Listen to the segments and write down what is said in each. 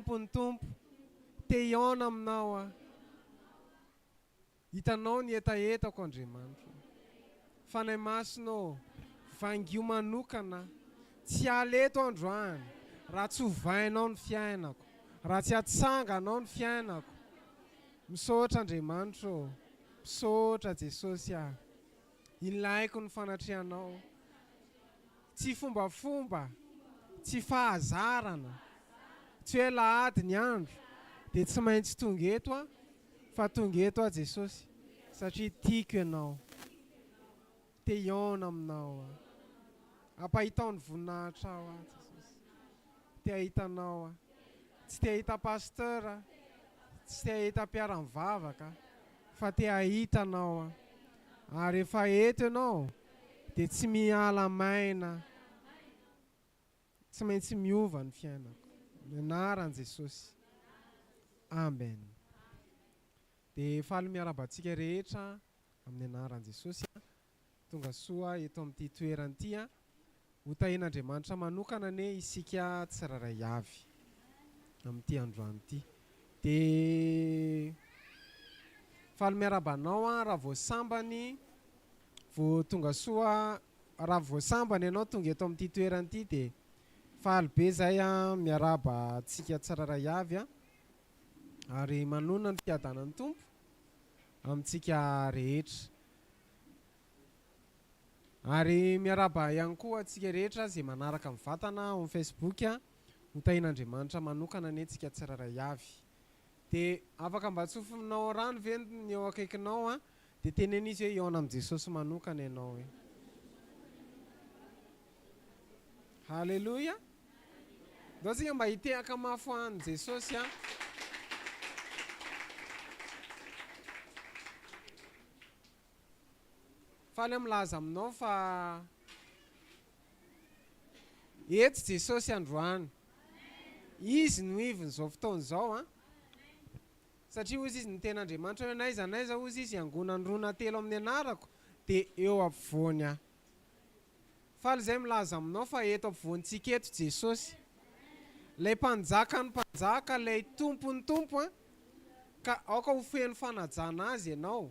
Tompon'ny Tompo, te hihaona aminao aho. Hitanao ny hetahetako Andriamanitro. Fanahy Masina ô, vangio manokana aho. Tsy hiala eto androany raha tsy ovainao ny fiainako, raha tsy atsanganao ny fiainako. Misaotra Andriamanitro ô, misaotra Jesosy ah. Ilaiko ny fanatrehanao. Tsy fombafomba, tsy fahazarana, tsy hoe alahady ny andro dia tsy maintsy tonga eto aho fa tonga eto aho Jesosy satria tiako Ianao. Te hihaona aminao aho. Ampahitao ny voninahitrao aho Jesosy. Te hahita Anao aho. Tsy te hahita pasteur aho, tsy te hahita mpiara-mivavaka aho fa te hahita Anao aho. Ary rehefa eto Ianao dia tsy miala maina, tsy maintsy miova ny fiainako. Amin'ny anaran'i Jesosy. Amen. Dia faly miarahaba antsika rehetra amin'ny anaran'i Jesosy. Tonga soa eto amin'ity toerana ity. Ho tahian'Andriamanitra manokana anie isika tsirairay avy amin'ity androany ity. Dia faly miarahaba anao aho raha vao sambany vao tonga soa, raha vao sambany ianao tonga eto amin'ity toerana ity dia faly be izahay miarahaba antsika tsirairay avy ary manonona ny fiadanan'ny Tompo amintsika rehetra. Ary miarahaba ihany koa antsika rehetra izay manaraka mivantana ao amin'ny Facebook. Ho tahian'Andriamanitra manokana anie tsika tsirairay avy. Dia afaka mba tsofinao rano ve ny eo akaikinao an? Dia teneno izy hoe hihaona amin'i Jesosy manokana ianao hoe. Haleloia! Ndao tsika mba hitehaka mafy ho an'i Jesosy an! Faly aho milaza aminao fa eto Jesosy androany. Izy no ivon'izao fotoana izao an. Satria hozy izy niteny Andriamanitra hoe n'aiza n'aiza hozy izy hiangonan'ny roa na telo amin'ny anarako dia eo ampovoany aho. Faly izay milaza aminao fa eto ampovoantsika eto Jesosy. Ilay Mpanjakan'ny mpanjaka, ilay Tompon'ny tompo an. Ka aoka ho feno fanajana Azy ianao.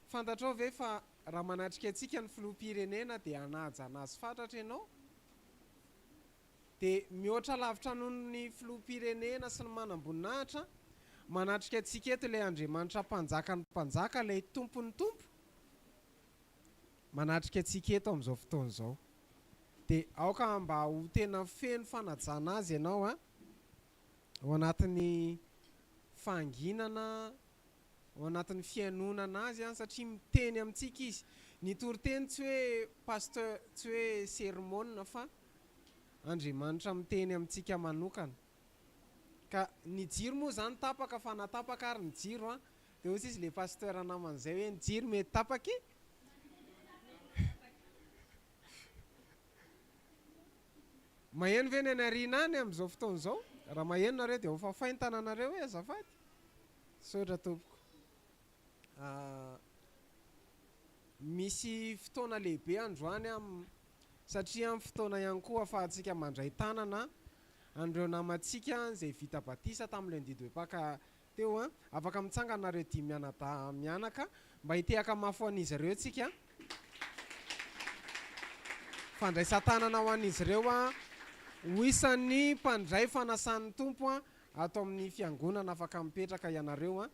Fantatrao ve fa raha manatrika antsika ny filoham-pirenena dia hanaja anazy fatratra ianao? Dia mihoatra lavitra noho ny filoham-pirenena sy ny manam-boninahitra, manatrika antsika eto ilay Andriamanitra Mpanjakan'ny mpanjaka, ilay Tompon'ny tompo, manatrika antsika eto amin'izao fotoana izao. Dia aoka mba ho tena feno fanajana Azy ianao an! Ao anatin'ny fahanginana, ao anatin'ny fihainoana an'Azy an, satria miteny amintsika Izy. Ny toriteny tsy hoe pasteur, tsy hoe sermon fa Andriamanitra miteny amintsika manokana. Ka ny jiro moa izany tapaka fa na tapaka ary ny jiro an, dia hoy izy le pasteur namany izay hoe ny jiro mety tapaka e! Maheno ve ny any aoriana any amin'izao fotoana izao? Raha maheno nareo dia hofafay ny tananareo hoe azafady. Misaotra tompoko. Misy fotoana lehibe androany satria amin'ny fotoana ihany koa ahafahantsika mandray tanana an'ireo namantsika izay vita batisa tamin'ny lundi de Pâques Teo an! Afaka mitsangana nareo dimy mianadahy mianaka mba hitehaka mafy ho an'izy ireo tsika. Fandraisan-tanana ho an'izy ireo an! Ho isan'ny mpandray fanasan'ny Tompo an! Ato amin'ny fiangonana afaka mipetraka ianareo an!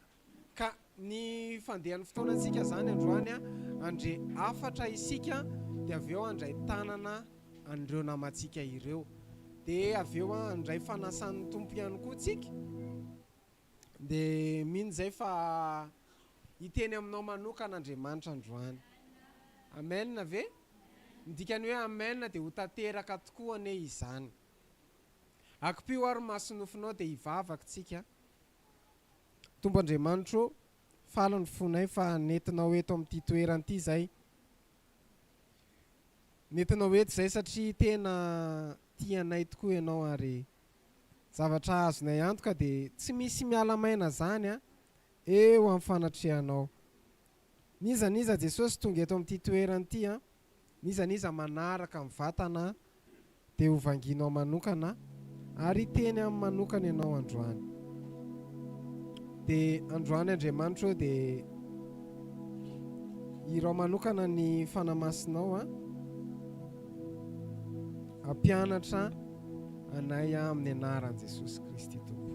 Ka ny fandehan'ny fotoanantsika izany androany an, handre hafatra isika dia avy eo handray tanana an'ireo namantsika ireo. Dia avy eo an, handray fanasan'ny Tompo ihany koa tsika. Dia mino izay fa hiteny aminao manokana Andriamanitra androany. Amen ve? Ny dikan'ny hoe amen dia ho tanteraka tokoa anie izany. Akipio ary maso-nofinao dia hivavaka tsika. Tompo Andriamanitro ô, faly ny fonay fa nentinao eto amin'ity toerana ity izay. Nentinao eto izay satria tena tia anay tokoa Ianao ary Zavatra azonay antoka dia tsy misy miala maina zany an eo amin'ny fanatrehanao. N'iza n'iza Jesosy tonga eto amin'ity toerana ity an, n'iza n'iza manaraka ny vatana dia ho vangianao manokana. Ary hiteny aminy manokana Ianao androany. Dia androany Andriamanitra ô dia hirao manokana ny Fanahy Masinao an. Hampianatra anay amin'ny anaran'i Jesosy Kristy Tompo.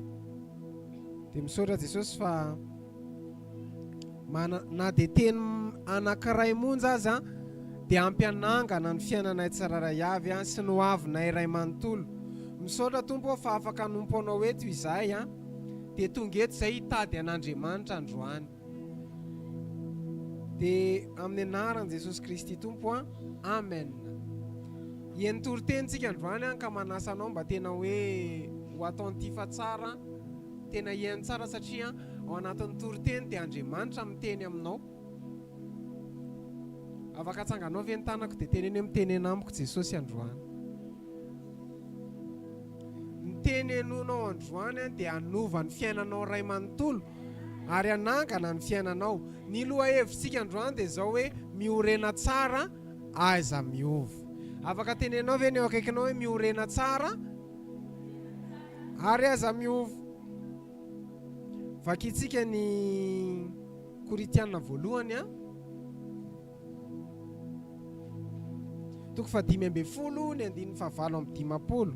Dia misaotra Jesosy fa mana, na dia teny anankiray monja aza dia ampy hanangana ny fiainanay tsirairay avy sy ny hoavinay iray manontolo. Misaotra Tompo ô fa afaka hanompo Anao eto izahay dia tonga eto izay hitady an'Andriamanitra androany. Dia amin'ny anaran'i Jesosy Kristy Tompo an. Amen. Hihaino toriteny tsika androany an ka manasa anao mba tena hoe ho attentif tsara, tena hihaino tsara satria ao anatin'ny toriteny dia Andriamanitra miteny aminao. Afaka atsanganao ve ny tanako dia teneno hoe mitenena amiko Jesosy androany. Ny teny henoinao androany dia hanova ny fiainanao iray manontolo ary hanangana ny fiainanao. Ny lohahevitsika androany dia izao hoe miorena tsara, aiza miova. Afaka tenenao ve ny eo akaikinao hoe miorena tsara ary aiza miova. Vakintsika ny Korintiana voalohany a. Toko faha-15 ny andininy faha-58.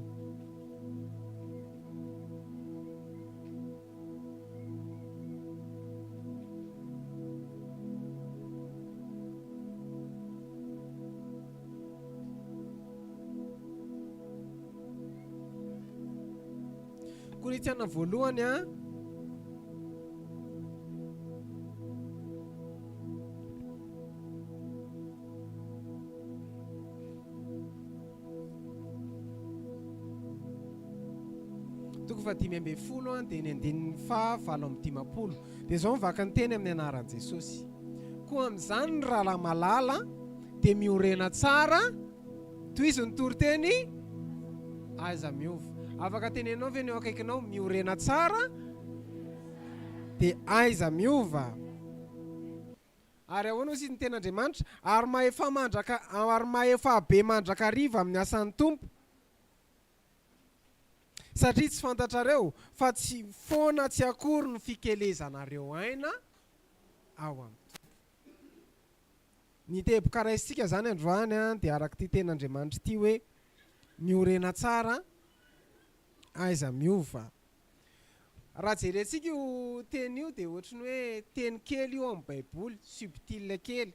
Korintiana voalohany a. Toko faha-15 dia ny andininy faha-58. Dia izao ny vaky ny teny amin'ny anaran'i Jesosy. Koa amin'izany ry rahalahy malala dia miorena tsara, tohizo ny toriteny, aiza miova. Afaka teneninao ve ny eo akaikinao, miorena tsara dia aiza miova. Ary ahoana hozy ny tenin'Andriamanitra? Ary mahefa mandraka ary mahefa be mandrakariva amin'ny asan'ny Tompo. Satria tsy fantatrareo fa tsy foana tsy akory ny fikelezanareo aina ao amin'ny Tompo. Ny teboka raisintsika izany androany dia araka ity tenin'Andriamanitra ity hoe miorena tsara, aiza miova. Raha jerentsika io teny io dia ohatry ny hoe teny kely io ao amin'ny baiboly, subtile kely.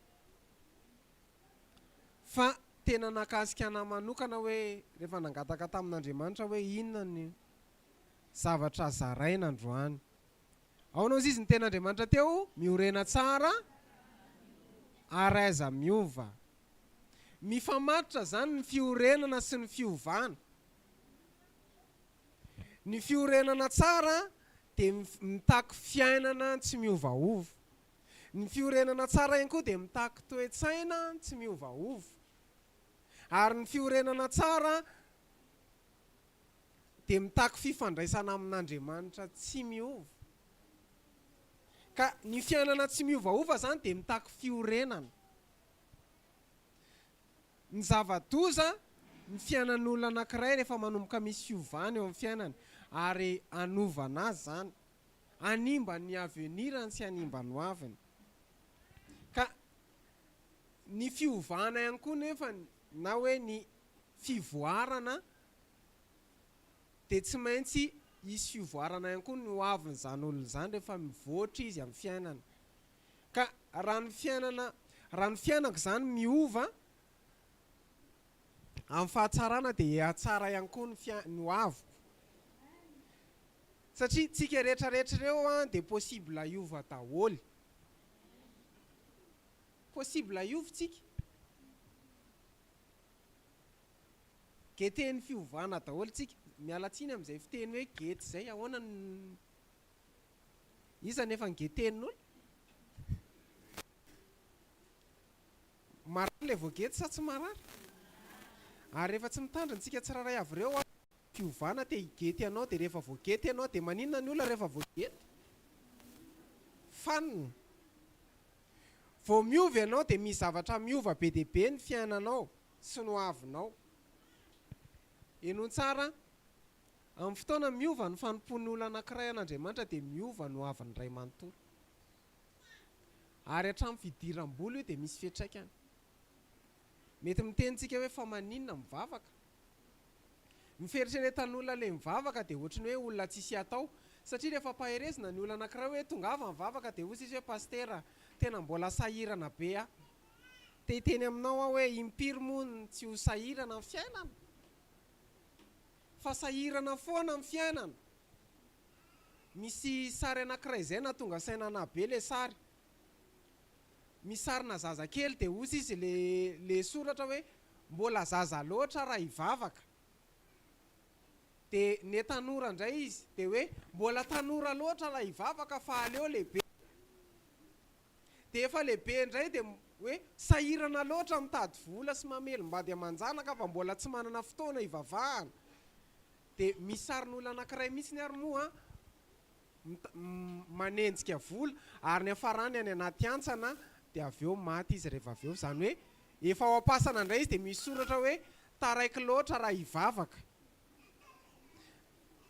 Fa tena nahakasika anah manokana hoe rehefa nangataka tamin'Andriamanitra hoe inona ny zavatra zaraina androany. Aona ozy izy ny tenin'Andriamanitra teo, miorena tsara ary aiza miova. Mifamatotra izany ny fiorenana sy ny fiovana. Ny fiorenana tsara dia mitaky fiainana tsy miovaova. Ny fiorenana tsara ihany koa dia mitaky toe-tsaina tsy miovaova. Ary ny fiorenana tsara dia mitaky fifandraisana amin'Andriamanitra tsy miova. Ka ny fiainana tsy miovaova izany dia mitaky fiorenana. Ny zava-doza, ny fiainan'olona anankiray rehefa manomboka misy fiovana eo amin'ny fiainany, ary hanovana azy izany, hanimba ny avenir-ny sy hanimba ny hoaviny. Ka ny fiovana ihany koa nefa na hoe ny fivoarana dia tsy maintsy hisy fivoarana ihany koa ny hoavin'izany olona izany rehefa mivoatra izy amin'ny fiainana. Ka raha ny fiainana, raha ny fiainako izany miova amin'ny fahatsarana dia hihatsara ihany koa ny fia, ny ho aviko. Satria tsika rehetra rehetra ireo an dia possible hiova daholo. Possible hiova tsika. Geten'ny fiovana daholo tsika. Miala tsiny amin'izay fiteny hoe gety izay, ahoana no. Iza nefa ny geten'ol? Marary le voagety sa tsy marary? Ary rehefa tsy mitandrina tsika tsirairay avy ireo an, fiovana te higety anao dia rehefa voagety ianao dia maninona ny olona rehefa voagety? Fanina. Vao miova ianao dia misy zavatra miova be dia be ny fiainanao sy ny hoavinao. Henoy tsara an. Amin'ny fotoana miova ny fanompoan'ny olona anankiray an'Andriamanitra dia miova ny hoavin'ny iray manontolo. Ary hatramin'ny fidiram-bola io dia misy fiantraikany. Mety miteny tsika hoe fa maninona mivavaka? Ny fieritreretan'olona le mivavaka dia ohatry ny hoe olona tsisy atao. Satria rehefa ampaherezina ny olona anankiray hoe tongava mivavaka dia hozy izy hoe Pasitera tena mbola sahirana be aho. Te hiteny aminao aho hoe impiry moa no tsy ho sahirana ny fiainana? Fa sahirana foana ny fiainana. Misy sary anankiray izay nahatonga saina anah be le sary. Misy sarina zazakely dia hozy izy le le soratra hoe mbola zaza loatra raha hivavaka. Dia ne tanora indray izy dia hoe mbola tanora loatra raha hivavaka fa aleo lehibe. Dia efa lehibe indray dia hoe sahirana loatra mitady vola sy mamelom-bady aman-janaka fa mbola tsy manana fotoana hivavahana. Dia misy sarin'olona anankiray mihitsiny ary moa manenjika vola ary ny hafarany any anaty hantsana dia avy eo maty izy rehefa avy eo. Izany hoe efa ao am-pasana indray izy dia misy soratra hoe taraiky loatra raha hivavaka.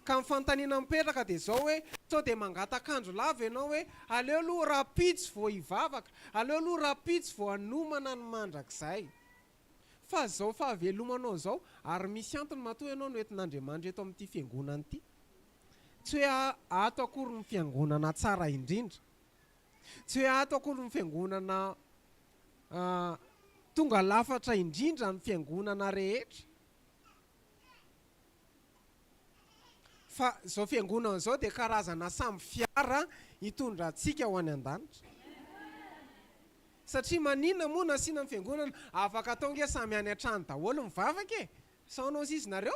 Ka ny fanontaniana mipetraka dia izao hoe sao dia mangatak'andro lava ianao hoe aleo aloha rahampitso vao hivavaka, aleo aloha rahampitso vao hanomana ny mandrakizay. Fa izao fahavelomanao izao ary misy antony matoa ianao no entin'Andriamanitra eto amin'ity fiangonana ity. Tsy hoe ato akory ny fiangonana tsara indrindra. Tsy hoe ato akory ny fiangonana tonga lafatra indrindra ny fiangonana rehetra. Fa izao fiangonana izao dia karazana sambo fiara hitondra antsika ho any an-danitra. Satria maninona moa nasiana ny fiangonana? Afaka atao nge samy any an-trano daholo mivavaka e! Sao anao sisa nareo?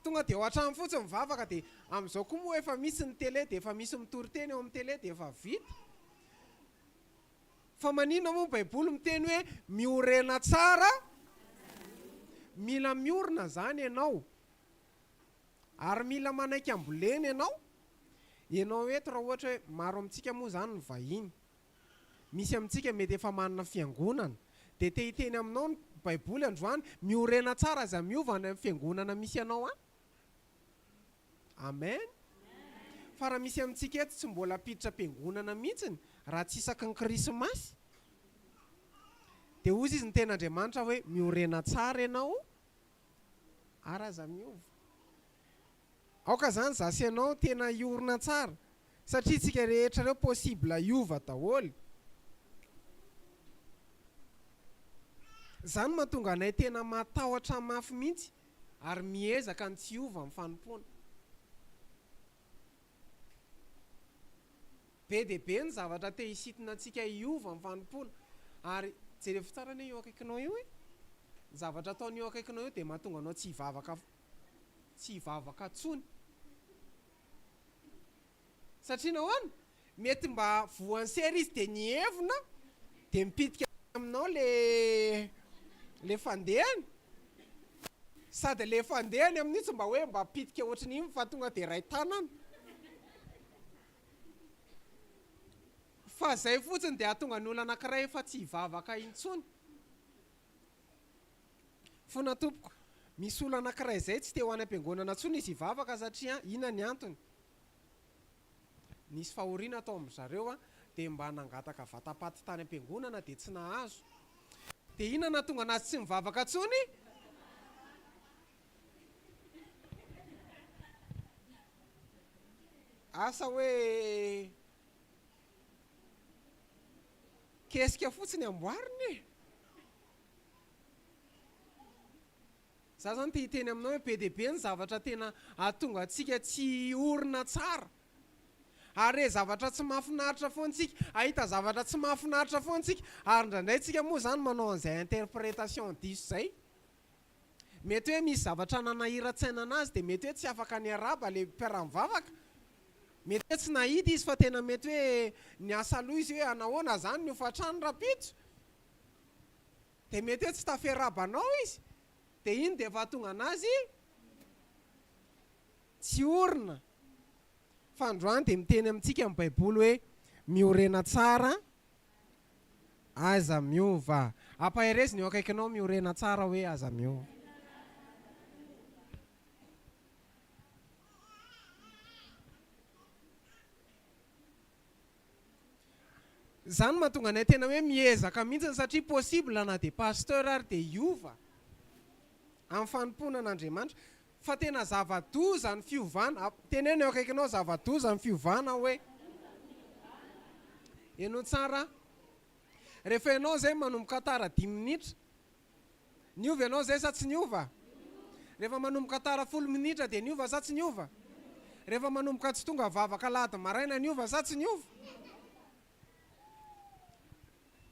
Tonga dia ao an-trano fotsiny mivavaka dia amin'izao koa moa efa misy ny télé dia efa misy mitory teny ao amin'ny télé dia efa vita. Fa maninona moa ny baiboly miteny hoe miorena tsara? Mila miorina zany ianao. Ary mila manaiky ambolena ianao. Ianao eto raha ohatra hoe maro amintsika moa zany ny vahiny. Misy amintsika mety efa manana fiangonana. Dia te hiteny aminao ny baiboly androany, miorena tsara aza miova any amin'ny fiangonana misy anao any. Amen. Fa raha misy amintsika eto tsy mbola mpiditra am-piangonana mihitsiny raha tsy isaky ny krismasy, dia hozy izy ny tenin'Andriamanitra hoe miorena tsara ianao ary aza miova. Aoka zany za sy ianao tena hiorina tsara satria tsika rehetra reo possible hiova daholo. Zany mahatonga anay tena matahotra mafy mihitsy ary miezaka ny tsy hiova amin'ny fanompoana. Be dia be ny zavatra te hisintona antsika hiova amin'ny fanompoana. Ary jerevo tsara anie io akaikinao io e! Ny zavatra ataon'io akaikinao io dia mahatonga anao tsy hivavaka tsy hivavaka intsony. Satria nahoana? Mety mba voan'ny sery izy dia nihevona dia mipitika aminao le le fandehany. Sady le fandehany amin'io tsy mba hoe mba pitika ohatry ny iny fa tonga dia iray tanana. Fa zay fotsiny dia hahatonga ny olona anankiray efa tsy hivavaka intsony. Fona tompoko, misy olona anankiray zay tsy te ho any am-piangonana intsony izy hivavaka satria inona ny antony? Nisy fahoriana tao amin-dry zareo dia mba nangataka vatapaty tany am-piangonana dia tsy nahazo. Dia inona nahatonga anazy tsy mivavaka intsony? Asa hoe kesika fotsiny amboarina e! Za zany te hiteny aminao hoe be dia be ny zavatra tena ahatonga antsika tsy hiorina tsara. Ary re zavatra tsy mahafinaritra foana tsika, ahita zavatra tsy mahafinaritra foana tsika, ary indraindray tsika moa zany manao an'izay interprétation diso zay. Mety hoe misy zavatra nanahiran-tsaina anazy dia mety hoe tsy afaka niarahaba le mpiara-mivavaka. Mety hoe tsy nahita izy fa tena mety hoe niasa loha izy hoe anahoana zany ny hofantrano rahampitso. Dia mety hoe tsy tafiarahaba anao izy, dia iny dia efa hahatonga anazy tsy orina. Fa androany dia miteny amintsika ny Baiboly hoe miorena tsara, aza miova. Ampaherezo ny eo akaikinao miorena tsara hoe aza miova. Izany mahatonga anay tena hoe miezaka mihitsy satria possible na dia pasteur ary dia hiova amin'ny fanompoana an'Andriamanitra. Fa tena zava-doza ny fiovana, teneno eo akaikinao zava-doza ny fiovana hoe. Henoy tsara, rehefa ianao izay manomboka tara dimy minitra, Niova ianao zay sa tsy niova? Rehefa manomboka tara folo minitra dia niova sa tsy niova? Rehefa manomboka tsy tonga vavaka alahady maraina niova sa tsy niova?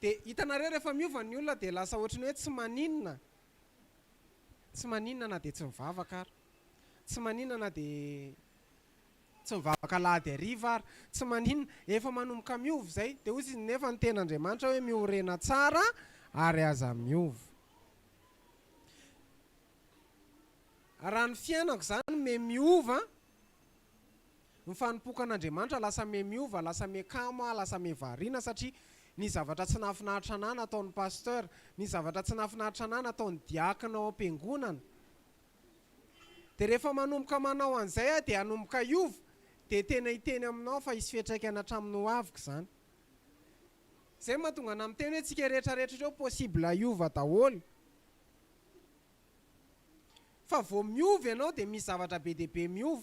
Dia hitanareo rehefa miova ny olona dia lasa ohatran'ny hoe tsy maninona, tsy maninona na dia tsy mivavaka ary, tsy maninona na dia Tsy mivavaka alahady hariva ary tsy maninona, efa manomboka miova izay, dia hoy izy nefa ny tenin'Andriamanitra hoe miorena tsara ary aza miova. Raha ny fiainako izany me miova, ny fanompoako an'Andriamanitra lasa me miova, lasa me kamo aho, lasa me variana satria ny zavatra tsy nahafinaritra anah nataon'ny pasteur, ny zavatra tsy nahafinaritra anah nataon'ny diakona ao am-piangonana, Dia rehefa manomboka manao an'izay aho dia hanomboka hiova, dia tena hiteny aminao fa hisy fiantraikany hatramin'ny ho aviko izany. Izay no mahatonga anah miteny hoe tsika rehetra rehetra ireo possible hiova daholo. Fa vao miova ianao dia misy zavatra be dia be miova.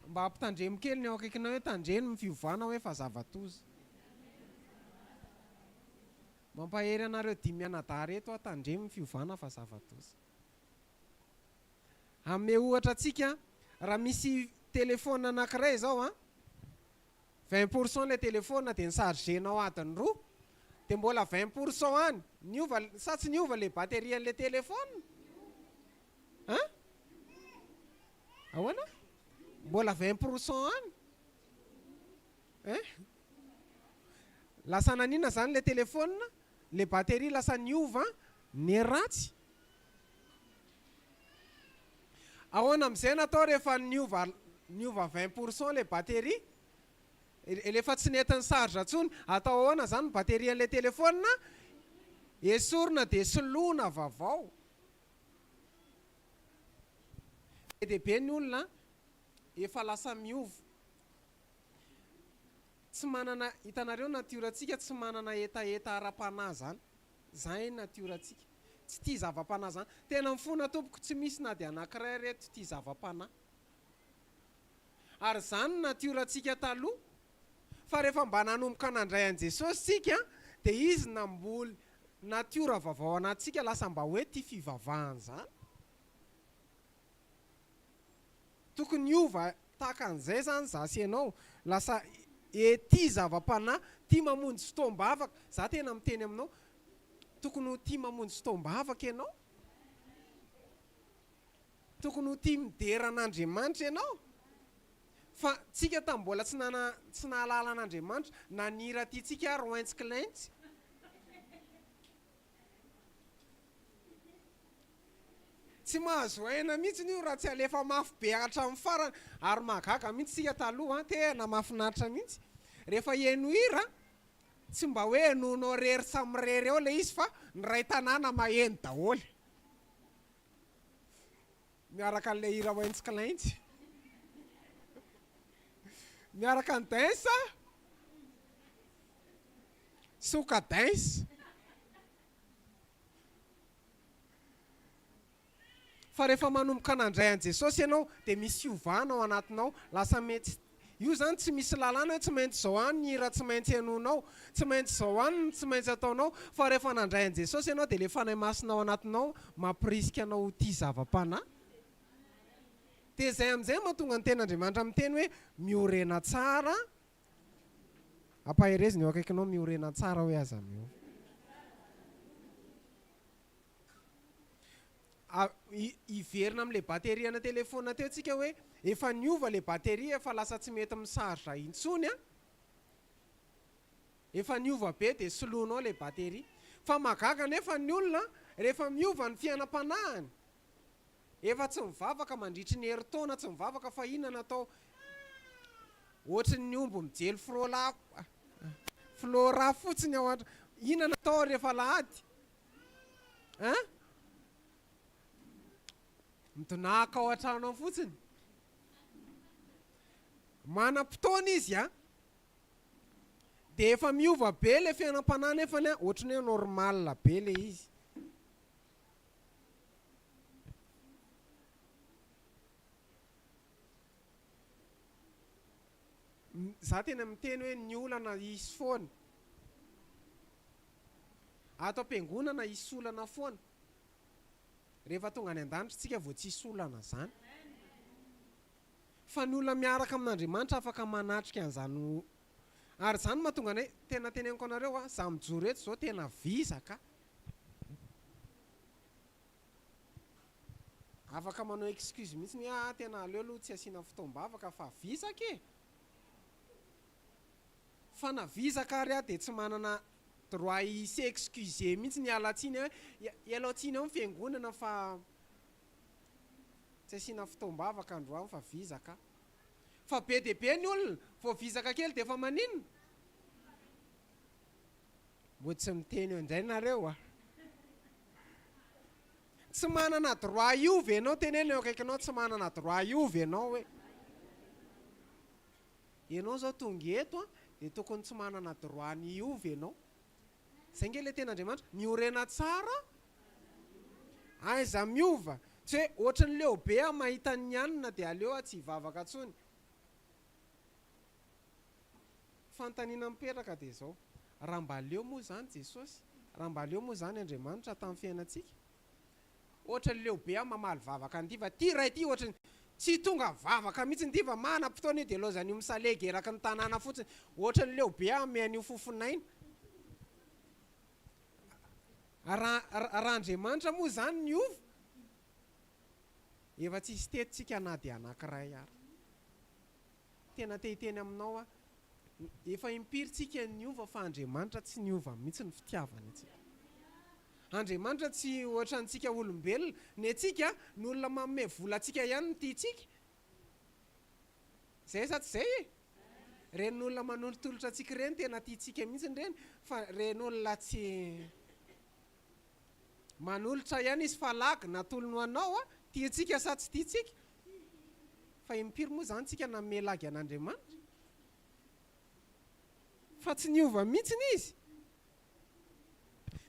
Mba ampitandremo kely ny eo akaikinao hoe tandremo ny fiovana hoe fa zava-doza. Mampahery anareo dimy mianadahy reto aho tandremo ny fiovana fa zava-doza. Hanome ohatra antsika raha misy telephone anankiray izao an, 20 pour cent ilay telephone dia ni-charger-nao adiny roa dia mbola 20 pour cent any, niova sa tsy niova ilay batterie an'ilay telephone? An? Ahoana? Mbola 20 pour cent any? Hein? Lasa naninona zany le téléphone? Le batterie lasa niova niharatsy? Ahoana amizay natao rehefa niova niova 20 pour cent le batterie? Rehefa tsy nety ni-charge intsony, atao ahoana zany ny batterie an'le téléphone? Esorina dia soloina vaovao. Be dia be ny olona efa lasa miova. Tsy manana, hitanareo natiora-tsika tsy manana hetaheta ara-panahy zany. Zay ny natiora-tsika. Tsy tia zava-panahy zany. Tena mifona tompoko, tsy misy na dia anakiray reto tia zava-panahy. Ary zany ny natiora-tsika taloha. Fa rehefa mba nanomboka nandray an'i Jesosy tsika dia Izy namboly natiora vaovao anatintsika lasa mba hoe tia fivavahana zany. Tokony hiova tahaka an'izay zany za sy ianao, lasa e tia zava-panahy, tia mamonjy fotoam-bavaka, za tena miteny aminao, tokony ho tia mamonjy fotoam-bavaka ianao, tokony ho tia midera an'Andriamanitra ianao, fa tsika tamin'ny mbola tsy nana tsy nahalala an'Andriamanitra, na ny hira tiantsika ary ointsy-kilaintsy. Tsy mahazo aina mihitsy io raha tsy alefa mafy be hatramin'ny farany ary mahagaga mihitsy isika taloha an, tena mahafinaritra mihitsy rehefa heno hira tsy mba hoe henoinao rery samirery eo ilay izy fa ny iray tanàna maheno daholo miaraka an'ilay hira ointsikilaintsy miaraka ny dance soka dance Fa rehefa manomboka nandray an'i Jesosy ianao dia misy fiovana ao anatinao, lasa mety, io izany tsy misy lalàna hoe tsy maintsy izao any ny hira tsy maintsy henoinao, tsy maintsy izao any ny tsy maintsy ataonao, fa rehefa nandray an'i Jesosy ianao dia ilay Fanahy Masina ao anatinao mampirisika anao ho tia zava-panahy. Dia izay amin'izay no mahatonga ny tenin'Andriamanitra miteny hoe miorena tsara, ampaherezo ny eo akaikinao miorena tsara hoe aza miova. Hiverina amin'ilay batterie ana telephone teo tsika hoe efa niova ilay batterie efa lasa tsy mety mi-charge intsony an! Efa niova be dia soloinao ilay batterie. Fa mahagaga anefa ny olona rehefa miova ny fiainam-panahiny, efa tsy mivavaka mandritry ny herintaona tsy mivavaka fa inona no atao? Ohatry ny omby mijely frola flora fotsiny ao an-trano. Inona no atao rehefa alahady? Hein? Midonahaka ao an-trano ao fotsiny. Manam-potoana izy a! Dia efa miova be ilay fiainam-panahy nefany a, ohatran'ny hoe normal be ilay izy. Za tena miteny hoe ny olana hisy foana. Ato am-piangonana hisy olana foana. Rehefa tonga any an-danitra tsika vao tsy hisy olana zany. Fa ny olona miaraka amin'Andriamanitra afaka manatrika an'izany ary izany no mahatonga anay, tena teneniko anareo a, za mijoro eto zao tena vizaka. Afaka manao excuse mihitsy hoe ah tena aleo aloha tsy asiana fotoam-bavaka fa vizaka e! Fa na vizaka ary aho dia tsy manana droit hi s'excuser mihitsy hiala tsiny hoe ialao tsiny ao ny fiangonana fa tsy asiana fotoam-bavaka androany fa vizaka aho. Fa be dia be ny olona vao vizaka kely dia efa maninona? Mbo tsy miteny eo indray nareo a! Tsy manana droit hiova ianao, teneno eo akaikinao tsy manana droit hiova ianao hoe. Ianao izao tonga eto an, dia tokony tsy manana droit ny hiova ianao. Izay nge ilay tenin'Andriamanitra, miorena tsara, aiza miova. Tsy hoe ohatry ny leo be aho mahita an'i anona dia aleo aho tsy hivavaka intsony. Fanontaniana mipetraka dia izao, raha mba leo moa izany Jesosy, raha mba leo moa izany Andriamanitra tamin'ny fiainantsika? Ohatran'ny leo be aho mamaly vavaka an'ity fa ity iray ity ohatran'ny tsy tonga vavaka mihitsy ity fa manam-potoana io dia laozan'io misalegy eraky ny tanàna fotsiny. Ohatran'ny leo be aho ame an'io fofon'aina. Raha raha Andriamanitra moa izany niova, efa tsisy teto tsika na dia anankiray ary. Tena te hiteny aminao aho, efa impiry tsika niova fa Andriamanitra tsy niova mihitsy ny fitiavany antsika. Andriamanitra tsy ohatrantsika olombelona, ny antsika ny olona manome vola antsika ihany no tiantsika. Zay sa tsy zay e? Reny olona manolotolotra antsika ireny tena tiantsika mihitsy ireny fa reny olona tsy Manolotra ihany izy fa lagy natolony ho anao a, tiantsika sa tsy tiantsika? Fa impiry moa izany tsika nanome lagy an'Andriamanitra? Fa tsy niova mihitsiny izy.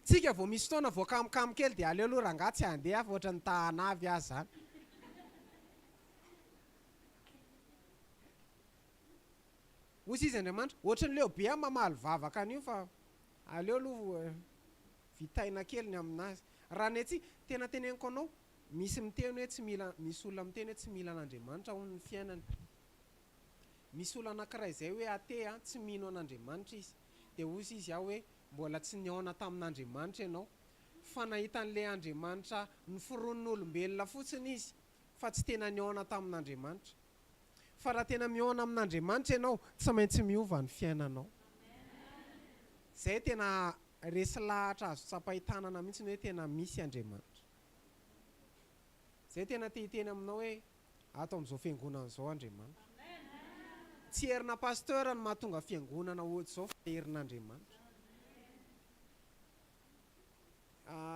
Tsika vao misy fotoana vao kamokamo kely dia aleo aloha rangahy tsy handeha fa ohatran'ny ta hanavy aho zany. Hoy izy Andriamanitra, ohatran'ny leo be aho mamaly vavaka an'io fa aleo aloha vitaina kely ny aminazy. Raha ny antsika, tena teneniko anao, misy miteny hoe tsy mila, misy olona miteny hoe tsy mila an'Andriamanitra hono ny fiainany. Misy olona anankiray izay hoe athée an, tsy mino an'Andriamanitra izy. Dia hozy izy aho hoe mbola tsy nihaona tamin'Andriamanitra ianao. Fa nahita an'ilay Andriamanitra noforonin'olombelona fotsiny izy, fa tsy tena nihaona tamin'Andriamanitra. Fa raha tena mihaona amin'Andriamanitra ianao, tsy maintsy miova ny fiainanao. Izay tena resy lahatra azo tsapain-tanana mihitsy ny hoe tena misy Andriamanitra. Izay tena te hiteny aminao hoe ato amin'izao fiangonana izao Andriamanitra. Tsy herina pasteur no mahatonga fiangonana ohatr'izao fa herin'Andriamanitra.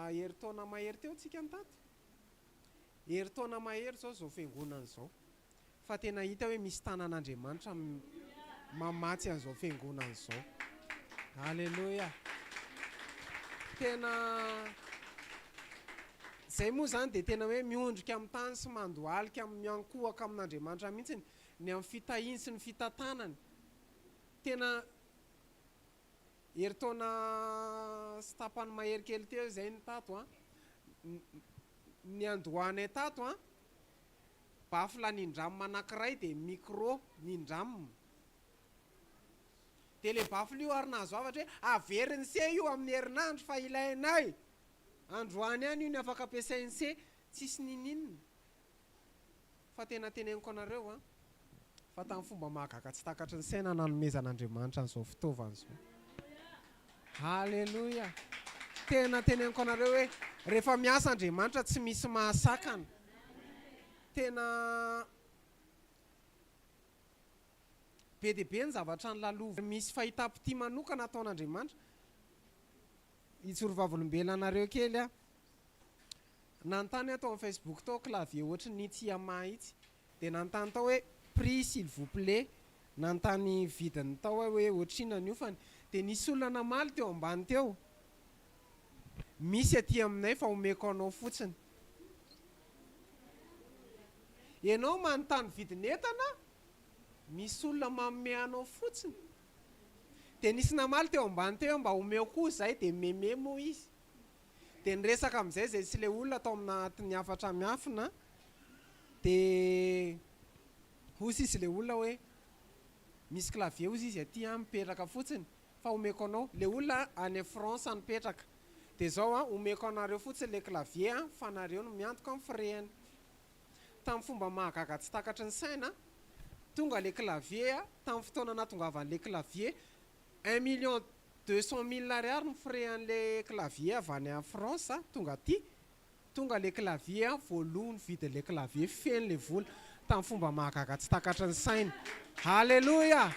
Herintaona mahery teo tsika no tato. Herintaona mahery izao izao fiangonana izao. Fa tena hita hoe misy tanan'Andriamanitra mamatsy an'izao fiangonana izao. Aleloia. Tena izay moa izany dia tena hoe miondrika amin'ny tany sy mandohalika miankohoka amin'Andriamanitra mihitsy ny amin'ny fitahiany sy ny fitantanany. Tena herintaona sy tapany mahery kely teo izay ny tato an. Niandohanay tato an. Baffle nindramina anankiray dia micro nindramina. Dia ilay baffle io ary nahazo hafatra hoe averin'i se io amin'ny herinandro fa ilainay. Androany ihany io ny afaka ampiasain'i se. Tsisy ninininona. Fa tena teneniko anareo an, fa tamin'ny fomba mahagaga tsy takatry ny saina nanomezan'Andriamanitra an'izao fitaovana izao. Haleloia! Tena teneniko anareo hoe rehefa miasa Andriamanitra tsy misy mahasakana. Tena be dia be ny zavatra nolalovana. Misy fahitam-pitia manokana ataon'Andriamanitra. Hijoro vavolombelona anareo kely aho. Nanontany aho tao amin'ny Facebook tao clavier ohatry ny itsy Yamaha itsy. Dia nanontany tao hoe prix s'il vous plait. Nanontany vidiny tao aho hoe ohatrinona ny hofany, dia nisy olona namaly teo ambany teo, Misy aty aminay fa omeko anao fotsiny. Ianao manontany vidin'entana, misy olona manome anao fotsiny. Dia nisy namaly teo ambany teo hoe mba omeo koa izay dia meme moa izy. Dia niresaka amin'izay izay sy ilay olona tao anatin'ny hafatra miafina dia hozy izy ilay olona hoe misy clavier hozy izy aty an mipetraka fotsiny fa omeko anao, ilay olona any France mipetraka, dia izao an omeko anareo fotsiny ilay clavier an fa nareo no miantoka ny frais-ny. Tamin'ny fomba mahagaga tsy takatry ny saina, tonga ilay clavier tamin'ny fotoana nahatongavan'ilay clavier, un million deux cent mille ariary ny frais an'ilay clavier avy any France tonga aty, tonga ilay clavier voaloa ny vidin'ilay clavier feno ilay vola tamin'ny fomba mahagaga tsy takatry ny saina. Haleloia!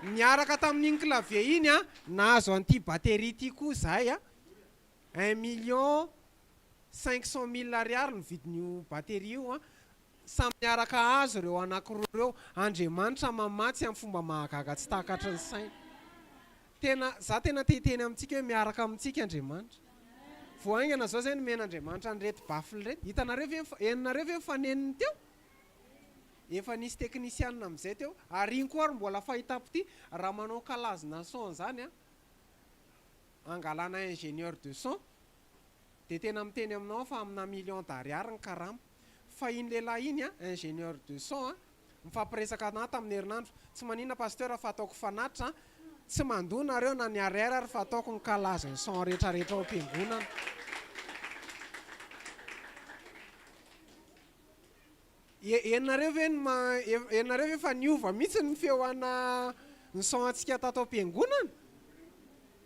Niaraka tamin'iny clavier iny nahazo an'ity batterie ity koa izahay, un million 500 000 ariary ny vidin'io batterie io an! Samy miaraka azo ireo anankiroa ireo. Andriamanitra mamatsy amin'ny fomba mahagaga tsy takatry ny saina. Tena, za tena te hiteny amintsika hoe miaraka amintsika Andriamanitra. Vao haingana zao zay nomen'Andriamanitra an'ireto baffle ireto. Hitanareo ve, henonareo ve ny fanenony teo? Efa nisy teknisianina amin'izay teo. Ary iny koa ary mbola fahitako ity, raha manao kalazina son zany an, angalana ingénieur de son, Dia tena miteny aminao aho fa amina million d'ariary ny karama. Fa iny lehilahy iny an, ingénieur de son an, mifampiresaka anah tamin'ny herinandro, tsy maninona pasteur fa ataoko fanatitra an, tsy mandoa nareo na ny ariary ary fa ataoko ny calage ny son retraretra ao am-piangonana. Henonareo ve ny ma, henonareo ve fa niova mihitsy ny feo ana ny son antsika tato am-piangonana?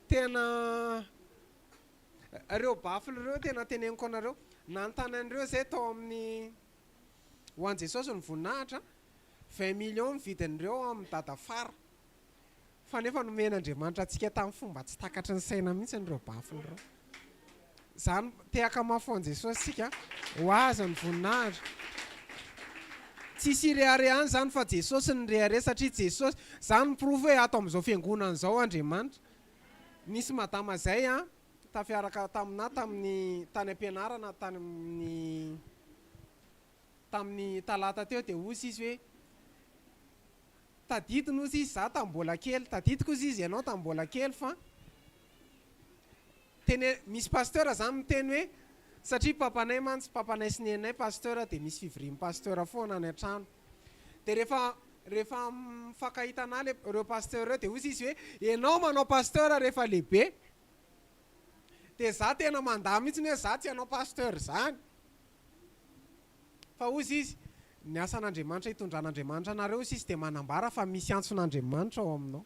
Tena. Ireo baffle ireo tena teneniko anareo, nanontany an'ireo izay tao amin'ny Ho an'i Jesosy ny voninahitra, 20 millions ny vidin'ireo ao amin'ny Dadafara. Fa nefa nomen'Andriamanitra antsika tamin'ny fomba tsy takatry ny saina mihitsy ireo baffle ireo. Izany tehaka mafy ho an'i Jesosy isika, ho Azy ny voninahitra. Tsisy ireharehana izany fa Jesosy no nirehareha satria Jesosy, izany ny porofo hoe ato amin'izao fiangonana izao Andriamanitra. Nisy madama zay an, tafiaraka taminà tamin'ny tany am-pianarana tany amin'ny tamin'ny talata teo dia hozy izy hoe tadidiny hozy izy za tamin'ny mbola kely, tadidiko hozy izy ianao tamin'ny mbola kely fa tene misy pasteur zany miteny hoe satria papanay mantsy papanay sy neninay pasteur dia misy fivorian'ny pasteur foana any an-trano Dia rehefa rehefa mifankahita anah le ireo pasteur ireo dia hozy izy hoe ianao manao pasteur rehefa lehibe. Dia za tena mandà mihitsy hoe za tsy hanao pasteur izany. Fa hozy izy, ny asan'Andriamanitra hitondran'Andriamanitra anareo hozy izy dia manambara fa misy antson'Andriamanitra ao aminao.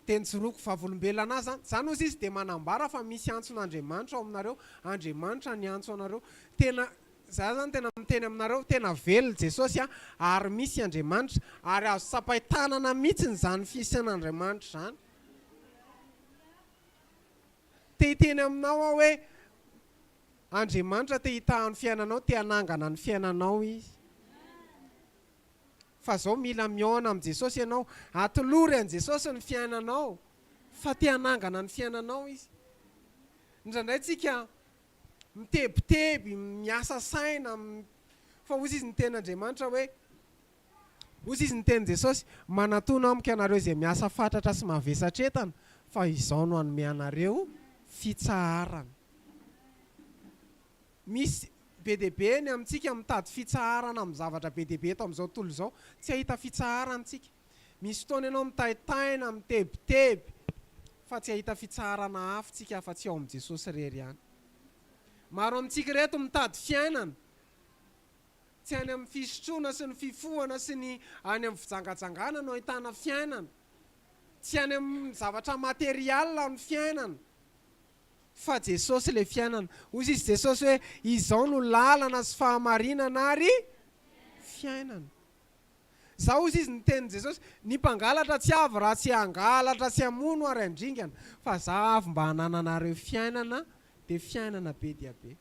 Dia nijoroako vavolombelona anah zany. Zany hozy izy dia manambara fa misy antson'Andriamanitra ao aminareo. Andriamanitra niantso anareo. Tena, za zany tena miteny aminareo, tena velona Jesosy a, ary misy Andriamanitra, ary azo tsapain-tanana mihitsiny izany fisian'Andriamanitra izany. Te hiteny aminao aho hoe, Andriamanitra te hitaha ny fiainanao, te hanangana ny fiainanao Izy. Fa zao mila mihaona amin'i Jesosy ianao, atolory an'i Jesosy ny fiainanao fa te hanangana ny fiainanao Izy. Indraindray tsika mitebiteby, miasa saina, fa hozy izy ny tenin'Andriamanitra hoe, hozy izy ny tenin'i Jesosy, manatona amiko ianareo izay miasa fatratra sy mavesatretana fa izao no hanome anareo fitsaharana. Misy be dia be ny amintsika mitady fitsaharana amin'ny zavatra be dia be eto amin'izao tontolo izao. Tsy hahita fitsaharana isika. Misy fotoana ianao mitaintaina, mitebiteby, fa tsy hahita fitsaharana hafa isika afa-tsy ao amin'i Jesosy irery ihany. Maro amintsika ireto mitady fiainana, tsy any amin'ny fisotroana sy ny fifohana sy ny any amin'ny fijangajangana no ahitana fiainana. Tsy any amin'ny zavatra material ny fiainana. Fa Jesosy ilay fiainana. Hoy izy Jesosy hoe, Izao no lalana sy fahamarinana ary fiainana. Izao hoy izy ny tenin'i Jesosy, Ny mpangalatra tsy avy raha tsy hangalatra sy hamono ary handringana, fa Izaho avy mba hanananareo fiainana, dia fiainana be dia be.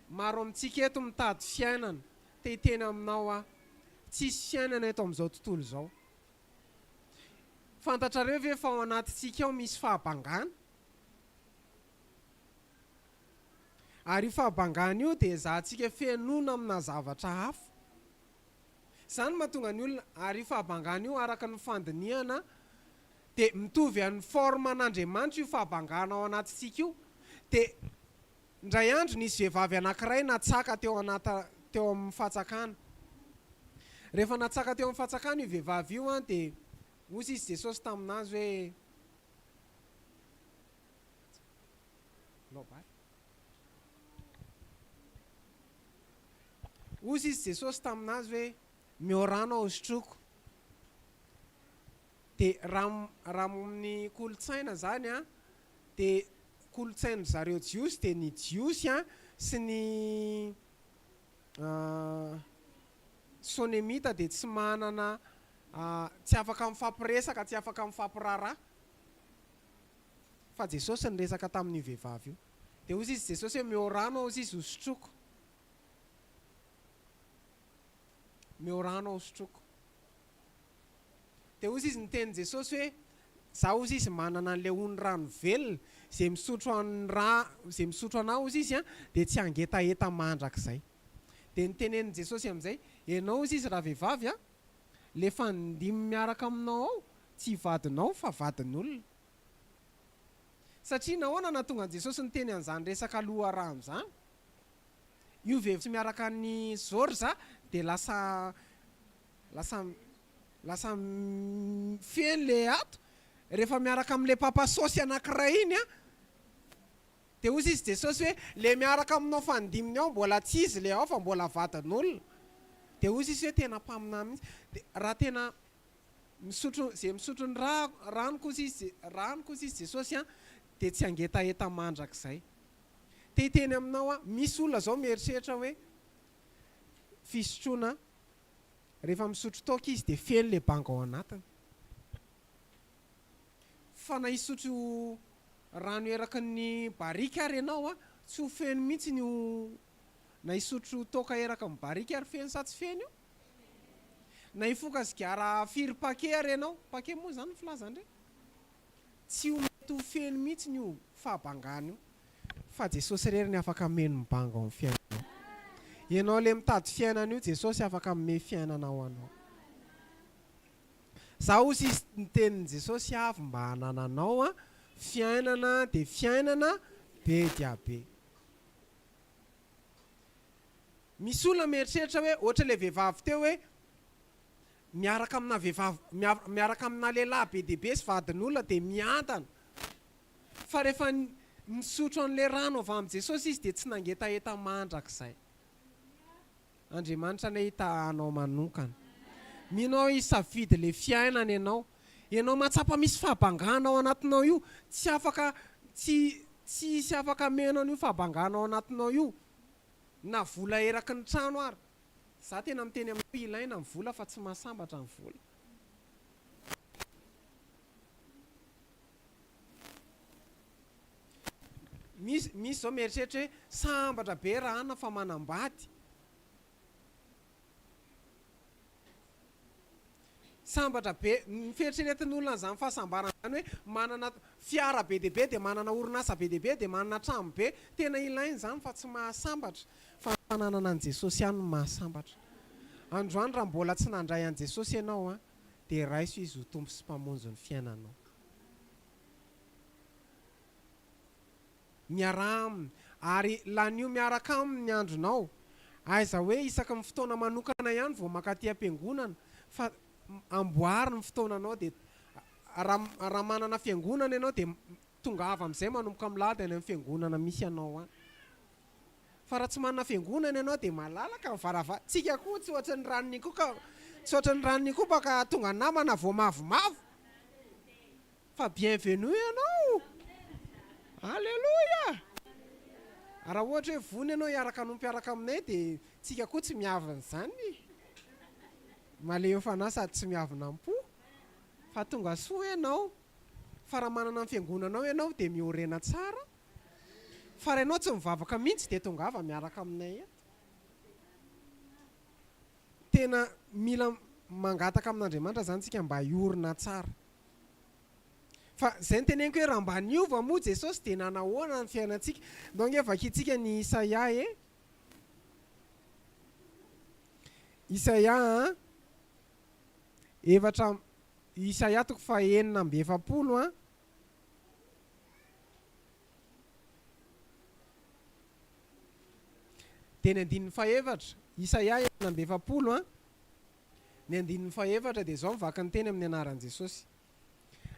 Maro amintsika eto mitady fiainana. Te hiteny aminao aho, tsisy fiainana eto amin'izao tontolo izao. Fantatrareo ve fa ao anatintsika ao misy fahabangana? Ary io fahabangana io dia ezahantsika fenoina amina zavatra hafa. Izany no mahatonga ny olona, ary io fahabangana io araka ny fandinihana dia mitovy an'ny forme an'Andriamanitra io fahabangana ao anatintsika io. Dia indray andro nisy vehivavy anankiray natsaka teo anaty teo amin'ny fatsakana. Rehefa natsaka teo amin'ny fatsakana io vehivavy io an dia hozy izy Jesosy taminazy hoe, Hozy izy Jesosy taminazy hoe, Meo rano aho hosotroiko. Dia raha raha amin'ny kolontsaina izany an, dia kolontsain-dry zareo Jiosy dia ny Jiosy an sy ny Sonemita dia tsy manana tsy afaka mifampiresaka, tsy afaka mifampiraharaha. Fa Jesosy niresaka tamin'io vehivavy io. Dia hozy izy Jesosy hoe, Meo rano aho hozy izy hosotroko. Meo rano aho hosotroko. Dia hozy izy niteny Jesosy hoe, Za hozy izy manana an'ilay ony rano velona, izay misotro an'ny ra, izay misotro anah hozy izy an, dia tsy hangetaheta mandrakizay. Dia nitenenin'i Jesosy amin'izay, Ianao hozy izy ravehivavy an, le fandimby miaraka aminao ao, tsy vadinao fa vadin'olona. Satria nahoana nahatonga an'i Jesosy niteny an'izany resaka loharano izany? Io vehivavy tsy miaraka an'i George dia lasa lasa lasa feno le ato rehefa miaraka amin'ilay papa saosy anankiray iny an! Dia hozy izy Jesosy hoe, le miaraka aminao fandiminy ao mbola tsy izy le ao fa mbola vadin'olona. Dia hozy izy hoe tena mpaminany mihitsy. Dia raha tena misotro, izay misotro ny ra, ranoko hozy izy, ranoko hozy izy Jesosy an, dia tsy hangetaheta mandrakizay. Te hiteny aminao aho, misy olona izao mieritreritra hoe fisotroana, rehefa misotro toaka izy dia feno le banga ao anatiny. Fa na hisotro rano eraky ny barika ary ianao an, tsy ho feno mihitsy io, na hisotro toaka eraky ny barika ary feno sa tsy feno io? Na hifoka sigara firy paquet ary ianao, paquet moa izany ny filazan-dry? Tsy ho mety ho feno mihitsy io fahabangana io, fa Jesosy irery ny afaka hameno ny banga ao amin'ny fiainanao. Ianao ilay mitady fiainana io, Jesosy afaka hanome fiainana ho anao. Za ozy izy ny tenin'i Jesosy avy mba hanananao a fiainana dia fiainana be dia be. Misy olona mieritreritra hoe ohatra ilay vehivavy teo hoe miaraka amina vehivavy miaraka amina lehilahy be dia be sy vadin'olona dia miadana. Fa rehefa nisotro an'ilay rano avy amin'i Jesosy izy dia tsy nangetaheta mandrakizay. Andriamanitra anie hitaha anao manokana. Mino aho hisafidy le fiainana ianao. Ianao mahatsapa misy fahabangana ao anatinao io, tsy afaka tsy tsy hisy afaka hameno an'io fahabangana ao anatinao io na vola eraky ny trano ary. Za tena miteny aminao ilaina ny vola fa tsy mahasambatra ny vola. Misy misy zao mieritreritra hoe sambatra be Rahana fa manambady. Sambatra be, ny fieritreretin'olona an'izany fahasambarana izany hoe manana fiara be dia be dia manana orinasa be dia be dia manana trano be, tena ilaina izany fa tsy mahasambatra fa ny fananana an'i Jesosy ihany no mahasambatra. Androany raha mbola tsy nandray an'i Jesosy ianao an, dia raiso Izy ho Tompo sy Mpamonjy ny fiainanao. Miaraha aminy, ary lanio miaraka aminy ny andronao. Aiza hoe isaky ny fotoana manokana ihany vao mankaty am-piangonana, fa amboary ny fotoananao dia raha raha manana fiangonana ianao dia tongava amin'izay manomboka milady any amin'ny fiangonana misy anao any. Fa raha tsy manana fiangonana ianao dia malalaka ny varava, tsika koa tsy ohatry ny ranon'Ikoka, tsy ohatry ny ranon'Ikopa ka tonga namana vao mavomavo. Fa bienvenue ianao! Aleloia! Raha ohatra hoe vonona ianao hiaraka hanompo hiaraka aminay dia tsika koa tsy miavona izany. Malemy fanahy sady tsy miavona am-po. Fa tonga soa ianao. Fa raha manana ny fiangonanao ianao dia miorena tsara. Fa raha ianao tsy mivavaka mihitsy dia tongava miaraka aminay eto. Tena mila mangataka amin'Andriamanitra izany tsika mba hiorina tsara. Fa izay no teneniko hoe raha mba niova moa Jesosy dia nanahoana ny fiainantsika? Ndao ange vakintsika ny Isaia e. Isaia a, efatra, Isaia toko fahenina amby 40 a. Dia ny andininy fahefatra, Isaia 46 a, ny andininy fahefatra dia izao ny vaky ny teny amin'ny anaran'i Jesosy.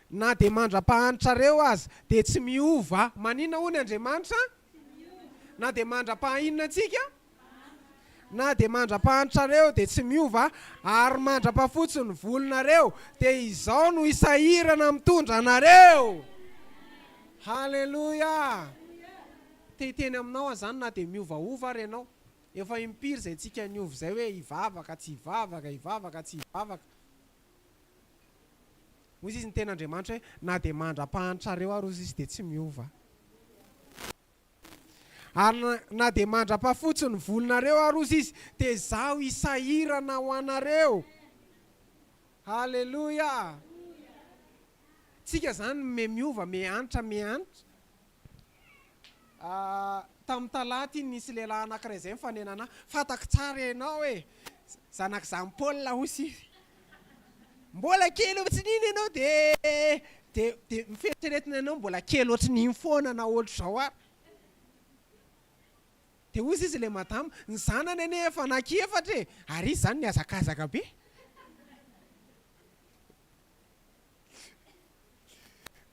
Na dia mandra-pahanitrareo aza dia tsy miova. Maninona hono Andriamanitra? Na dia mandra-paha-inona antsika? Na dia mandra-pahanitrareo dia tsy miova, ary mandra-pahafotsy ny volonareo dia izao no hisahirana mitondra anareo. Haleloia! Te hiteny aminao aho izany na dia miovaova ary ianao. Efa impiry izay tsika niova izay hoe hivavaka, tsy hivavaka, hivavaka, tsy hivavaka. Hoy izy ny tenin'Andriamanitra hoe, na dia mandra-pahantrareo ary hozy izy dia tsy miova. Ary na dia mandra-pahafotsy ny volonareo ary hozy izy dia izaho hisahirana ho anareo. Haleloia! Tsika izany me miova, me hanitra, me hanitra. Tamin'ny talata iny nisy lehilahy anankiray izay nifanena anah, fantako tsara ianao e, zanak'i Jean Paul hozy izy. Mbola kely ohatrin'iny ianao dia dia dia ny fieritreretina anao mbola kely ohatrin'iny foana na ohatr'izao ary. Dia hozy izy ilay madama, ny zanany anie efa anankiefatra e, ary izy izany nihazakazaka be.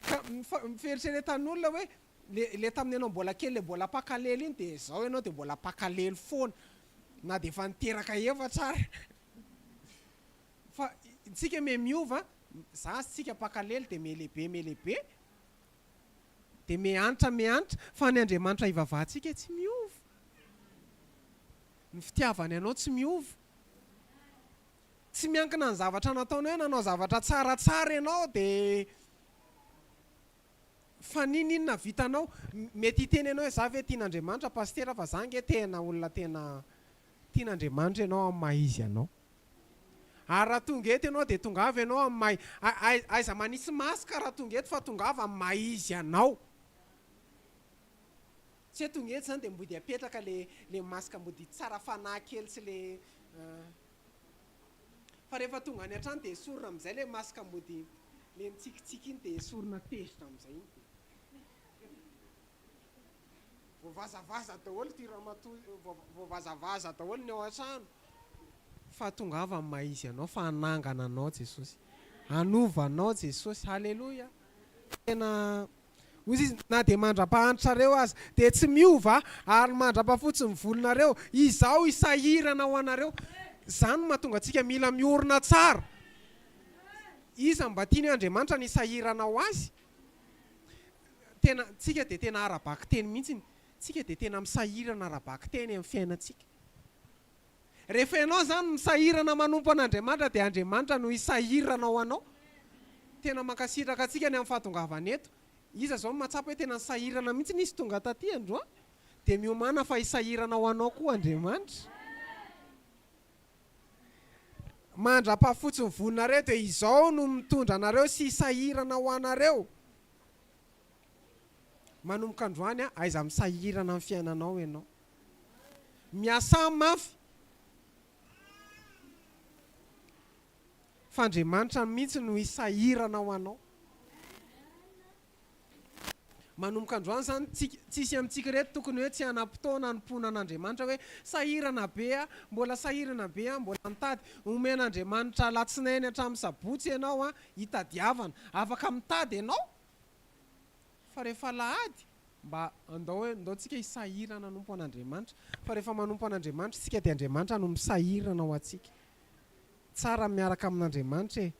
Ka ny fieritreretan'olona hoe le le tamin'ny ianao mbola kely le mbola mpakalelo iny dia izao ianao dia mbola mpakalelo foana na dia efa niteraka efatra ary. Fa tsika me miova, zaza tsika mpakalelo dia me lehibe me lehibe, dia me antra me antra, fa ny Andriamanitra ivavahantsika tsy miova. Ny fitiavany anao tsy miova. Tsy miankina ny zavatra nataonao hoe nanao zavatra tsaratsara ianao dia fa n'inon'inona vitanao, mety hiteny ianao hoe za ve tian'Andriamanitra Pasitera fa za ange tena olona tena tian'Andriamanitra ianao amin'ny maha izy anao. Ary raha tonga eto ianao dia tongava ianao amin'ny maha, aiza manisy masque raha tonga eto fa tongava amin'ny maha izy anao. Tsy hoe tonga eto izany dia mody apetraka le le masque mody tsara fanahy kely sy le Fa rehefa tonga any an-trano dia esorina amin'izay ilay masque mody le mitsikitsiky iny dia esorina tezitra amin'izay iny dia voavazavaza daholo ity ramatoa voavazavaza daholo ny ao an-trano. Fa tongava amin'ny maha izy anao fa hanangana anao Jesosy. Hanova anao Jesosy. Haleloia. Tena Hoy izy, Na dia mandra-pahantrareo aza, dia tsy miova, ary mandra-pahafotsy ny volonareo, izaho hisahirana ho anareo. Izany no mahatonga antsika mila miorina tsara. Iza no mba tiany hoe Andriamanitra ny hisahirana ho azy? Tena, tsika dia tena ara-bakiteny mihitsy. Tsika dia tena misahirana ara-bakiteny amin'ny fiainantsika. Rehefa ianao izany misahirana manompo an'Andriamanitra dia Andriamanitra no hisahirana ho anao. Tena mankasitraka antsika ny amin'ny fahatongavana eto. Iza izao no mahatsapa hoe tena nisahirana mihitsy izy tonga taty androany? Dia miomàna fa hisahirana ho anao koa Andriamanitra. Mandra-pahafotsy ny volonareo dia izao no mitondra anareo sy hisahirana ho anareo. Manomboka androany, aiza misahirana amin'ny fiainanao ianao. Miasà mafy fa Andriamanitra mihitsy no hisahirana ho anao. Manomboka androany izany, tsisy amintsika ireto tokony hoe tsy hanam-potoana hanompoana an'Andriamanitra hoe sahirana be aho, mbola sahirana be aho, mbola mitady. Omen'Andriamanitra alatsinainy hatramin'ny sabotsy ianao hitadiavana. Afaka mitady ianao fa rehefa alahady Mba andao hoe, ndao tsika hisahirana hanompo an'Andriamanitra. Fa rehefa manompo an'Andriamanitra isika dia Andriamanitra no misahirana ho antsika. Tsara ny miaraka amin'Andriamanitra e.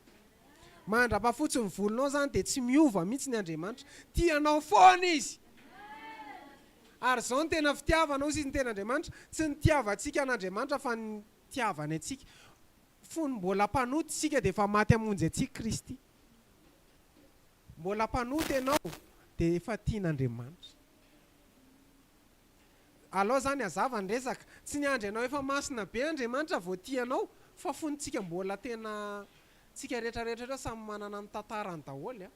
Mandra-pahafotsy ny volonao izany dia tsy miova mihitsy ny Andriamanitra. Tia anao foana Izy. Ary izao no tena fitiavana, hoy izy ny tenin'Andriamanitra, tsy ny nitiavantsika an'Andriamanitra fa ny nitiavany antsika. Fony mbola mpanota isika dia efa maty hamonjy antsika Kristy. Mbola mpanota ianao dia efa tian'Andriamanitra. Alao izany hazava ny resaka. Tsy niandry anao efa masina be Andriamanitra vao tia anao. Fa fony tsika mbola tena, tsika rehetra rehetra ireo samy manana ny tantarany daholo a.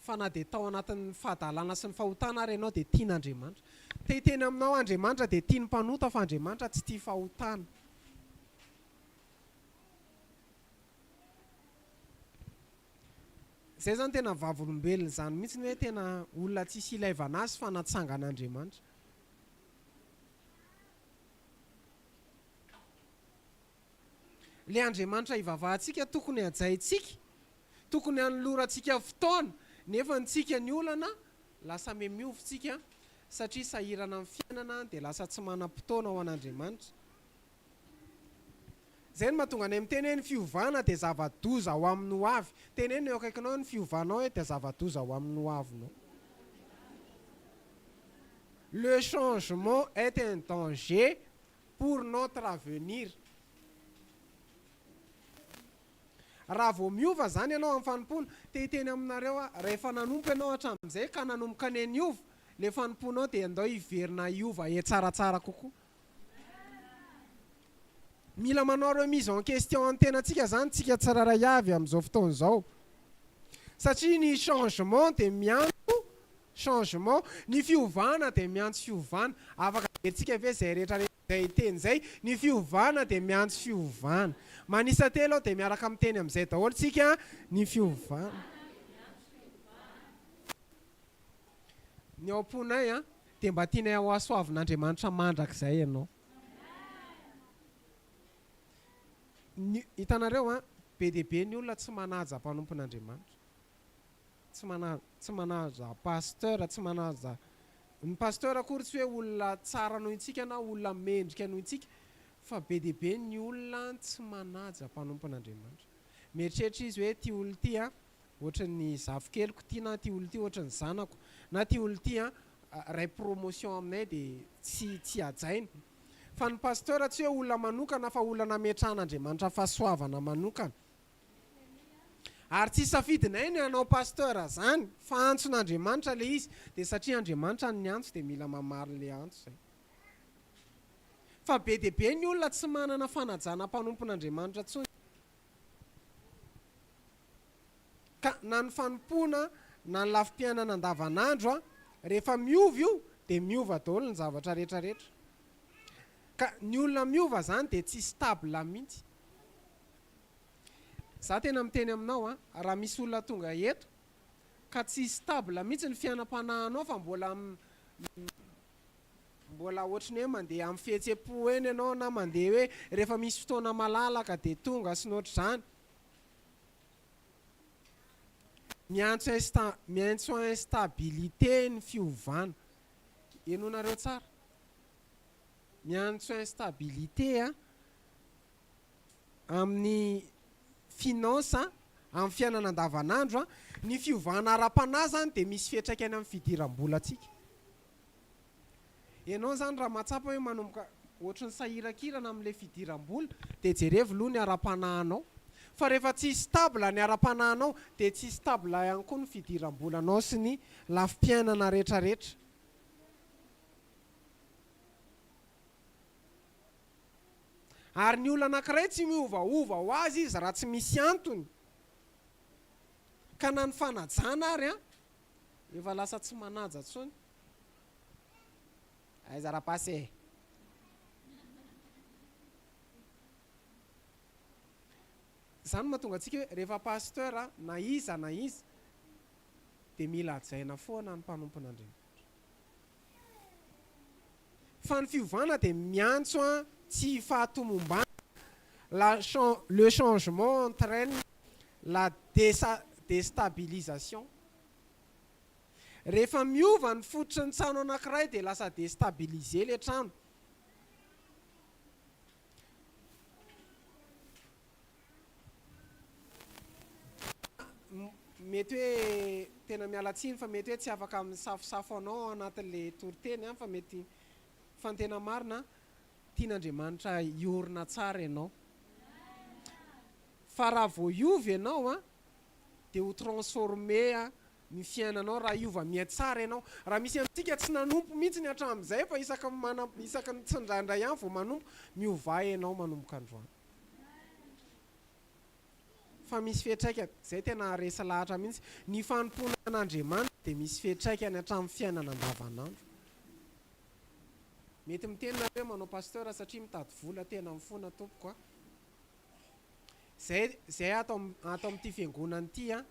Fa na dia tao anatin'ny fahadalana sy ny fahotana ary ianao dia tian'Andriamanitra. Te hiteny aminao Andriamanitra dia tia ny mpanota fa Andriamanitra tsy tia fahotana. Izay izany tena vavolombelona izany mihitsy ny hoe tena olona tsisy ilaivana azy fa natsangan'Andriamanitra. Ilay Andriamanitra ivavahantsika tokony hajaintsika, tokony hanolorantsika fotoana, nefa ny tsika ny olana lasa memiova tsika satria sahirana amin'ny fiainana dia lasa tsy manam-potoana ho an'Andriamanitra. Izay no mahatonga anay miteny hoe ny fiovana dia zava-doza ho amin'ny ho avy. Teneno eo akaikinao hoe ny fiovanao hoe dia zava-doza ho amin'ny ho avinao. Le changement est un danger pour notre avenir. Raha vao miova izany ianao amin'ny fanompoana, te hiteny aminareo aho, rehefa nanompo ianao hatramin'izay ka nanomboka ny niova ilay fanompoanao dia andao hiverina hiova he tsaratsara kokoa. Mila manao remise en question an'ny tenantsika izany tsika tsirairay avy amin'izao fotoana izao. Satria ny changement dia miantso changement, ny fiovana dia miantso fiovana. Afaka averintsika ve izay rehetra rehetra izay teny izay? Ny fiovana dia miantso fiovana. Manisa telo aho dia miaraka miteny amin'izay daholo tsika, ny fiovana. Ny ao am-ponay an, dia mba tianay ho hasoavin'Andriamanitra mandrakizay ianao. Ny, hitanareo an, be dia be ny olona tsy manaja mpanompon'Andriamanitra. Tsy mana, tsy manaja pasteur, tsy manaja, ny pasteur akory tsy hoe olona tsara noho intsika na olona mendrika noho intsika, fa be dia be ny olona tsy manaja mpanompon'Andriamanitra. Mieritreritra izy hoe ity olona ity an, Ohatry ny zafikeliko ity na ity olona ity ohatry ny zanako na ity olona ity an ray promotion aminay dia tsy tsy hajaina. Fa ny pasteur tsy hoe olona manokana fa olona nametrahan'Andriamanitra fahasoavana manokana. Ary tsy safidinay ny hanao pasteur zany fa antson'Andriamanitra le izy dia satria Andriamanitra no niantso dia mila mamaly le antso zay. Fa be dia be ny olona tsy manana fanajana mpanompon'Andriamanitra intsony. Ka na ny fanompoana na ny lafim-piainana andavanandro rehefa miova io dia miova daholo ny zavatra rehetra rehetra. Ka ny olona miova zany dia tsy stable mihitsy. Za tena miteny aminao an, raha misy olona tonga eto ka tsy stable mihitsy ny fiainam-panahinao fa mbola mbola ohatry ny hoe mandeha amin'ny fihetsem-po eny ianao na mandeha hoe rehefa misy fotoana malalaka dia tonga sy ny ohatr'izany. Miantso insta, miantso instabilité ny fiovana. Henoinareo tsara. Miantso instabilité a, amin'ny finance, amin'ny fiainana andavanandro a, ny fiovana ara-panahy zany dia misy fiantraikany amin'ny fidiram-bolantsika. Ianao izany raha mahatsapa hoe manomboka ohatry ny sahirankirana amin'ilay fidiram-bola dia jerevo aloha ny ara-panahinao. Fa rehefa tsy stable ny ara-panahinao dia tsy stable ihany koa ny fidiram-bolanao sy ny lafim-piainana rehetrarehetra. Ary ny olona anankiray tsy miovaova ho azy izy raha tsy misy antony. Ka na ny fanajana ary an, efa lasa tsy manaja intsony. Aiza rapasy e? Izany no mahatonga antsika hoe rehefa pasteur na iza na iza dia mila hajaina foana ny mpanompon'Andriamanitra. Fa ny fiovana dia miantso an tsy fahatomombanana, la le changement entraine la destabilisation. Rehefa miova ny fototry ny trano anankiray dia lasa destabiliser le trano. Mety hoe tena miala tsiny fa mety hoe tsy afaka misafosafo anao ao anatin'le toriteny an fa mety fa ny tena marina tian'Andriamanitra hiorina tsara ianao. Fa raha vao hiova ianao an dia ho transformer. Ny fiainanao raha hiova mihatsara ianao. Raha misy amintsika tsy nanompo mihitsy ny hatramin'izay fa isaky ny manam isaky ny tsindraindray ihany vao manompo, miovà ianao manomboka androany. Fa misy fiantraikany, izay tena resy lahatra mihitsy, ny fanompoana an'Andriamanitra dia misy fiantraikany hatramin'ny fiainana andavanandro. Mety miteny nareo hoe manao pasteur satria mitady vola, tena mifona tompoko a. Zay zay ato am ato amin'ity fiangonana ity a,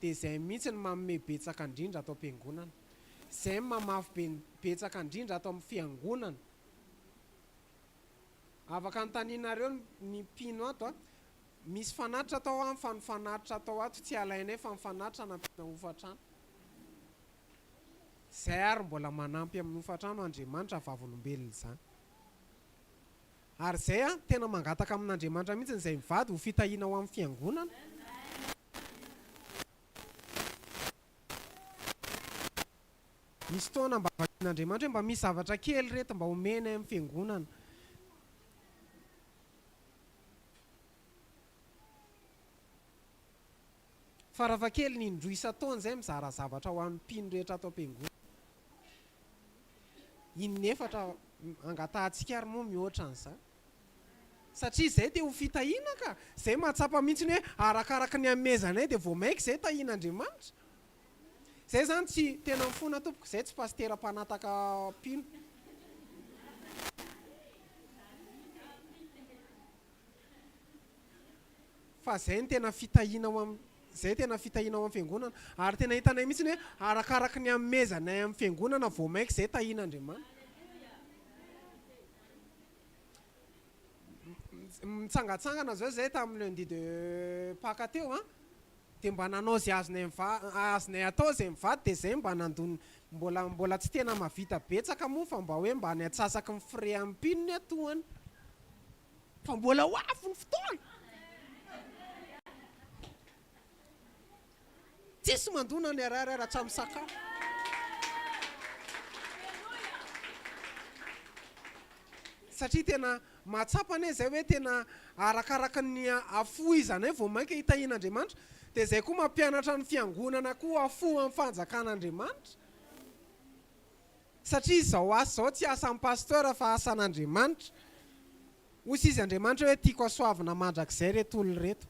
dia zay mihitsy no manome betsaka indrindra ato am-piangonana. Zay no mamafy be betsaka indrindra ato amin'ny fiangonana. Afaka anontanianareo ny ny mpino ato a, misy fanatitra atao any fa ny fanatitra atao ato tsy alainay fa ny fanatitra anampiana hofantrano. Zay ary mbola manampy amin'ny hofantrano Andriamanitra vavolombelona izany. Ary izay an, tena mangataka amin'Andriamanitra mihitsy izay mivady ho fitahiana ho amin'ny fiangonana. Misy fotoana mba vakian'Andriamanitra hoe mba misy zavatra kely reto mba omeny amin'ny fiangonana. Farafahakeliny indroa isan-taona izay mizara zavatra ho an'ny mpino rehetra ato am-piangonana. In'efatra angatahantsika ary moa mihoatra an'izany. Satria izay te ho fitahiana ka! Izay mahatsapa mihitsy ny hoe arakaraky ny amezanay dia vao mainka izay tahian'Andriamanitra. Izay izany tsy, tena mifona tompoko, izay tsy pasitera mpanataka mpino. Fa zay no tena fitahiana ao am zay tena fitahiana ao am fiangonana ary tena hitanay mihitsy ny hoe arakaraky ny anomezanay am fiangonana vao mainka zay tahian'Andriamanitra. Mitsangatsangana zao zay tam lundi de Paka teo an, de mba nanao ze azonay miva azonay atao zay mivady de zay mba nandon mbola mbola tsy tena mahavita betsaka moa fa mba hoe mba ny antsasaky ny frais am mpino ny atoany. Fa mbola ho avy ny fotoana. Tsisy mandona ny RR raha tsy misakafo. Satria tena mahatsapa anie izay hoe tena arakaraka ny hafohizanay vao mainka hitahian'Andriamanitra. Dia izay koa mampianatra ny fiangonana koa hafoha amin'ny fanjakan'Andriamanitra. Satria izao asa izao tsy asan'ny pasteur fa asan'Andriamanitra. Hoy izy Andriamanitra hoe tiako hasoavina mandrakizay reto olona ireto.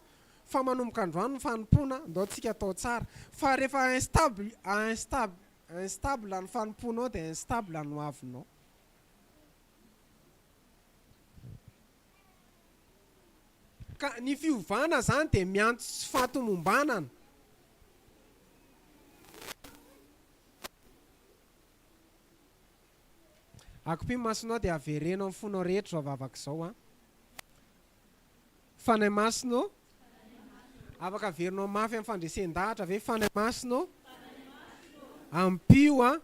Fa manomboka androany ny fanompoana, ndao tsika atao tsara. Fa rehefa instable, instable, instable ny fanompoanao dia instable ny hoavinao. Ka ny fiovana izany dia miantso tsy fahatomombanana. Akopio ny masonao dia avereno amin'ny fonao rehetra izao vavaka izao an. Fanahy Masina ô. Afaka averinao mafy amin'ny fandresen-dahatra ve? Fanahy Masina ô. Ampio an.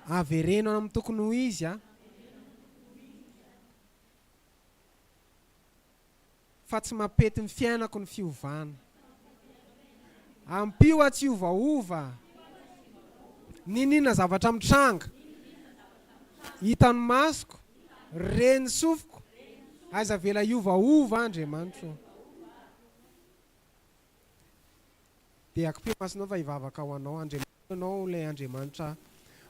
Avereno amin'ny tokony ho izy an. Fa tsy mampety ny fiainako ny fiovana. Ampio aho tsy hiovaova. N'inon'inona zavatra mitranga. Hitan'ny masoko, ren'ny sofiko. Aiza avela hiovaova aho Andriamanitro ô. Dia akipio masonao fa hivavaka ho anao Andriamanitro Ianao ilay Andriamanitra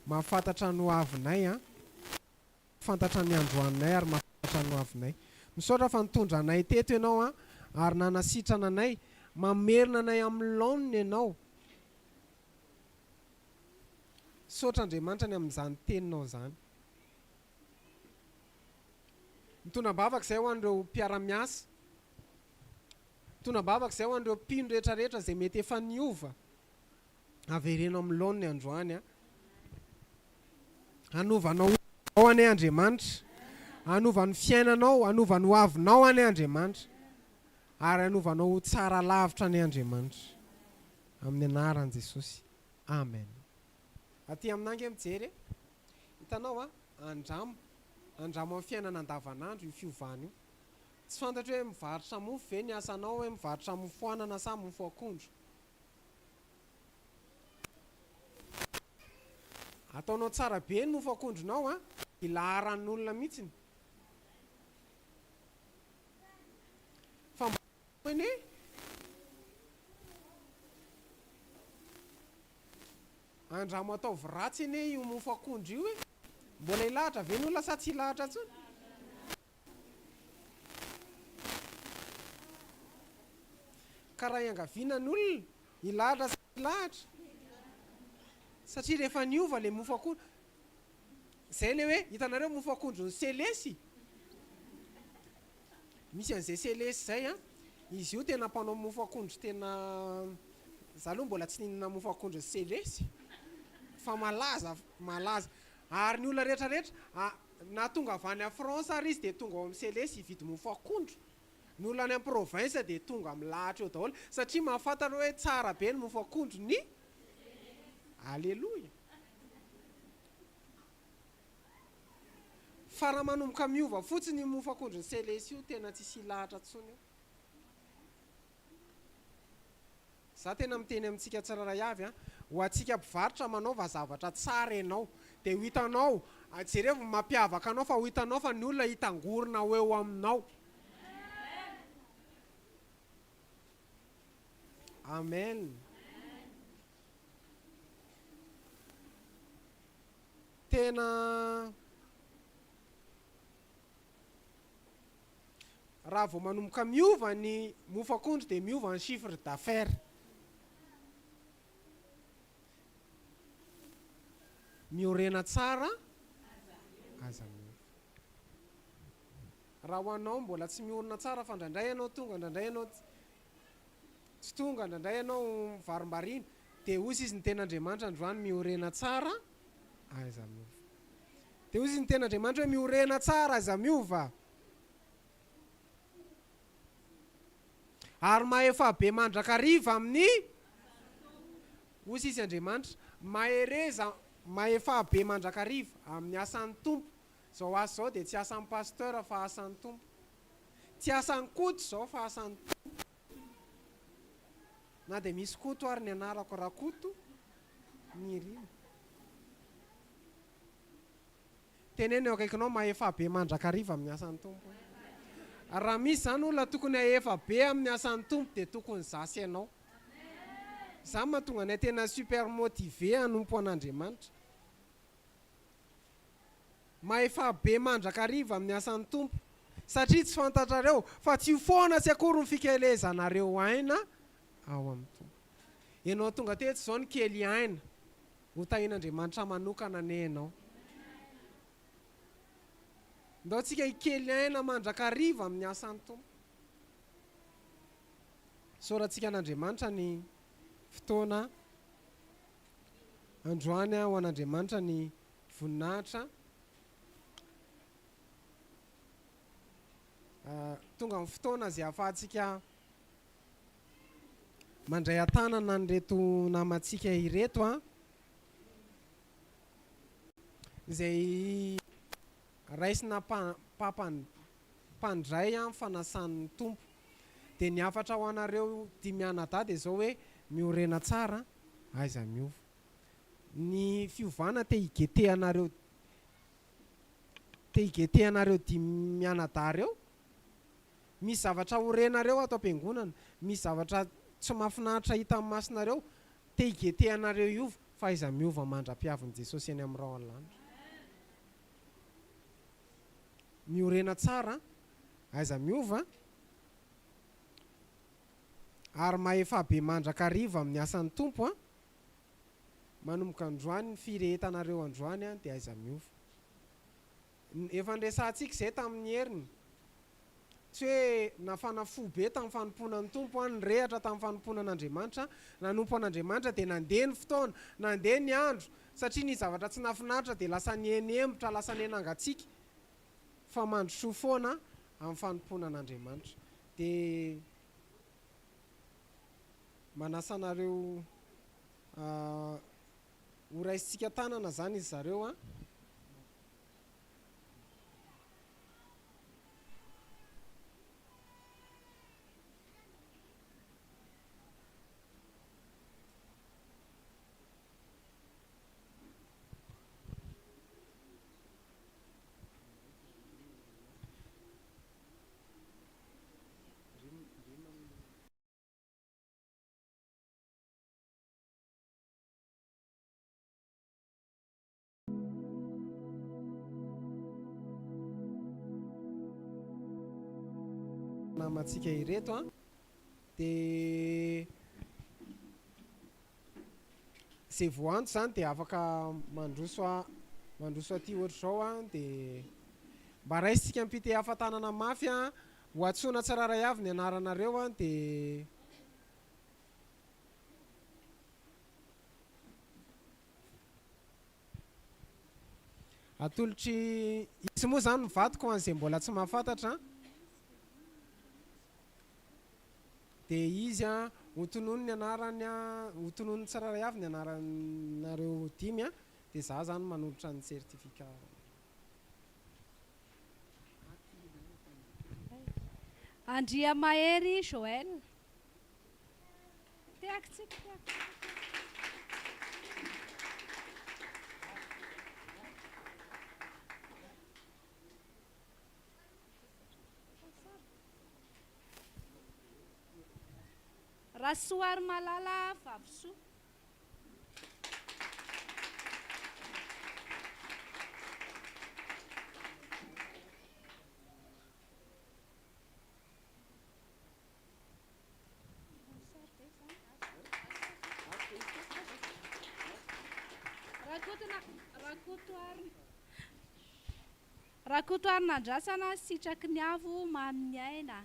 mahafantatra ny hoavinay an. Fantatra ny androaninay ary mahafantatra ny hoavinay. Misaotra fa nitondra anay teto ianao an, ary nanasitrana anay. Mamerina anay amin'ny laoniny ianao. Misaotra Andriamanitra ny amin'izany teninao izany. Mitondra am-bavaka izay ho an'ireo mpiara-miasa. Mitondra am-bavaka izay ho an'ireo mpino rehetra rehetra izay mety efa niova. Avereno amin'ny laoniny androany an. Hanova anao ao anie Andriamanitra. Hanova ny fiainanao, hanova ny hoavinao anie Andriamanitra. Ary hanova anao ho tsara lavitra anie Andriamanitra. Amin'ny anaran'i Jesosy. Amen. Aty aminà ange mijery e. Hitanao an, andramo, andramo amin'ny fiainana andavanandro io fiovana io. Tsy fantatro hoe mivarotra mofo ve ny asanao hoe mivarotra mofo anana sa mofo akondro. Ataonao tsara be ny mofo akondronao an! Ilaharan'olona mihitsiny. Fa mba anie. Andramo ataovy ratsy anie io mofo akondro io e! Mbola hilahatra ve ny olona sa tsy hilahatra intsony? Ka raha iangaviana ny olona, hilahatra sa tsy hilahatra? Satria rehefa niova ilay mofo akondro, izay ilay hoe, hitanareo mofo akondron'ny selesy? Misy an'izay selesy izay an, izy io tena mpanao mofo akondro tena, za aloha mbola tsy nihinana mofo akondron'ny selesy fa malaza, malaza, ary ny olona rehetra rehetra, na tonga avy any France ary izy dia tonga ao amin'ny selesy hividy mofo akondro, ny olona any amin'ny province dia tonga milahatra eo daholo satria mahafantatra hoe tsara be ny mofo akondron'ny Aleloia. Fa raha manomboka miova fotsiny io mofo akondron'i Selesy io tena tsisy hilahatra tsony eo. Za tena miteny amintsika tsirairay avy an, ho antsika mpivarotra manaova zavatra tsara ianao dia ho hitanao, jerevo ny mampiavaka anao fa ho hitanao fa ny olona hitangorona ho eo aminao. Amen. Tena raha vao manomboka miova ny mofo akondro dia miova ny chiffre d'affaires. Miorena tsara aza miova. Raha ho anao mbola tsy miorina tsara fa indraindray ianao tonga indraindray ianao tsy tonga indraindray ianao mivarimbarina Dia hoy izy ny tenin'Andriamanitra androany miorena tsara aiza miova. Dia hoy izy ny tenin'Andriamanitra hoe miorena tsara aiza miova. Ary mahefa be mandrakariva amin'ny hoy izy Andriamanitra mahereza mahefa be mandrakariva amin'ny asan'ny Tompo. Izao asa izao dia tsy asan'ny pasteur fa asan'ny Tompo. Tsy asan'i Koto izao fa asan'ny Tompo. Na dia misy Koto ary ny anarako Rakoto Nirina. Teneno eo akaikinao mahefa be mandrakariva amin'ny asan'ny Tompo. Raha misy izany olona tokony hahefa be amin'ny asan'ny Tompo dia tokony za sy ianao. Izany mahatonga anay tena super motivé hanompo an'Andriamanitra. Mahefa be mandrakariva amin'ny asan'ny Tompo, satria tsy fantatrareo fa tsy ho foana tsy akory ny fikelezanareo aina ao amin'ny Tompo. Ianao tonga teto izao ny kely aina, ho tahian'Andriamanitra manokana anie ianao. Ndao tsika hikely aina mandrakariva amin'ny asan'ny Tompo. Isaorantsika an'Andriamanitra ny fotoana androany ho an'Andriamanitra ny voninahitra. Tonga ny fotoana izay ahafahantsika mandray an-tanana an'ireto namantsika ireto an, izay raisina mpandray ny fanasan'ny Tompo. Dia ny hafatra ho anareo dimy mianadahy dia izao hoe miorena tsara, aiza miova. Ny fiovana te hi-guetter anareo te hi-guetter anareo dimy mianadahy reo. Misy zavatra ho renareo ato am-piangonana, misy zavatra tsy mahafinaritra hita amin'ny masonareo, te hi-guetter anareo hiova, fa aiza miova mandra-piavin'i Jesosy eny amin'ny rahona lanitra. Miorena tsara, aiza miova, ary mahefa be mandrakariva amin'ny asan'ny Tompo an. Manomboka androany ny firehetanareo androany an dia aiza miova. Efa niresahantsika izay tamin'ny heriny. Tsy hoe nafana fo be tamin'ny fanompoana ny Tompo an, nirehatra tamin'ny fanompoana an'Andriamanitra, nanompo an'Andriamanitra dia nandeha ny fotoana, nandeha ny andro, satria ny zavatra tsy nahafinaritra dia lasa nihenembotra, lasa nihanangatsiaka, fa mandrosoa foana amin'ny fanompoana an'Andriamanitra. Dia. Manasa anareo ho raisintsika tanana zany izy zareo an. Namantsika ireto an, dia izay voantso izany dia afaka mandroso mandroso aty ohatr'izao an, dia mba raisintsika am-pitehafa-tanana mafy an, ho antsoina tsirairay avy ny anaranareo an, dia. Atolotr'i Izy moa izany ny vadiko ho an'izay mbola tsy mahafantatra an. Dia izy an, ho tonony ny anarany an, ho tononiny tsirairay avy ny anaranareo dimy an, dia za izany manolotra ny certificat. Andriamahery Joël. Tehaka tsika, tehaka. Rasoarimalala Vavosoa. Rakotoarinandrasana sitraky ny avo mamy aina.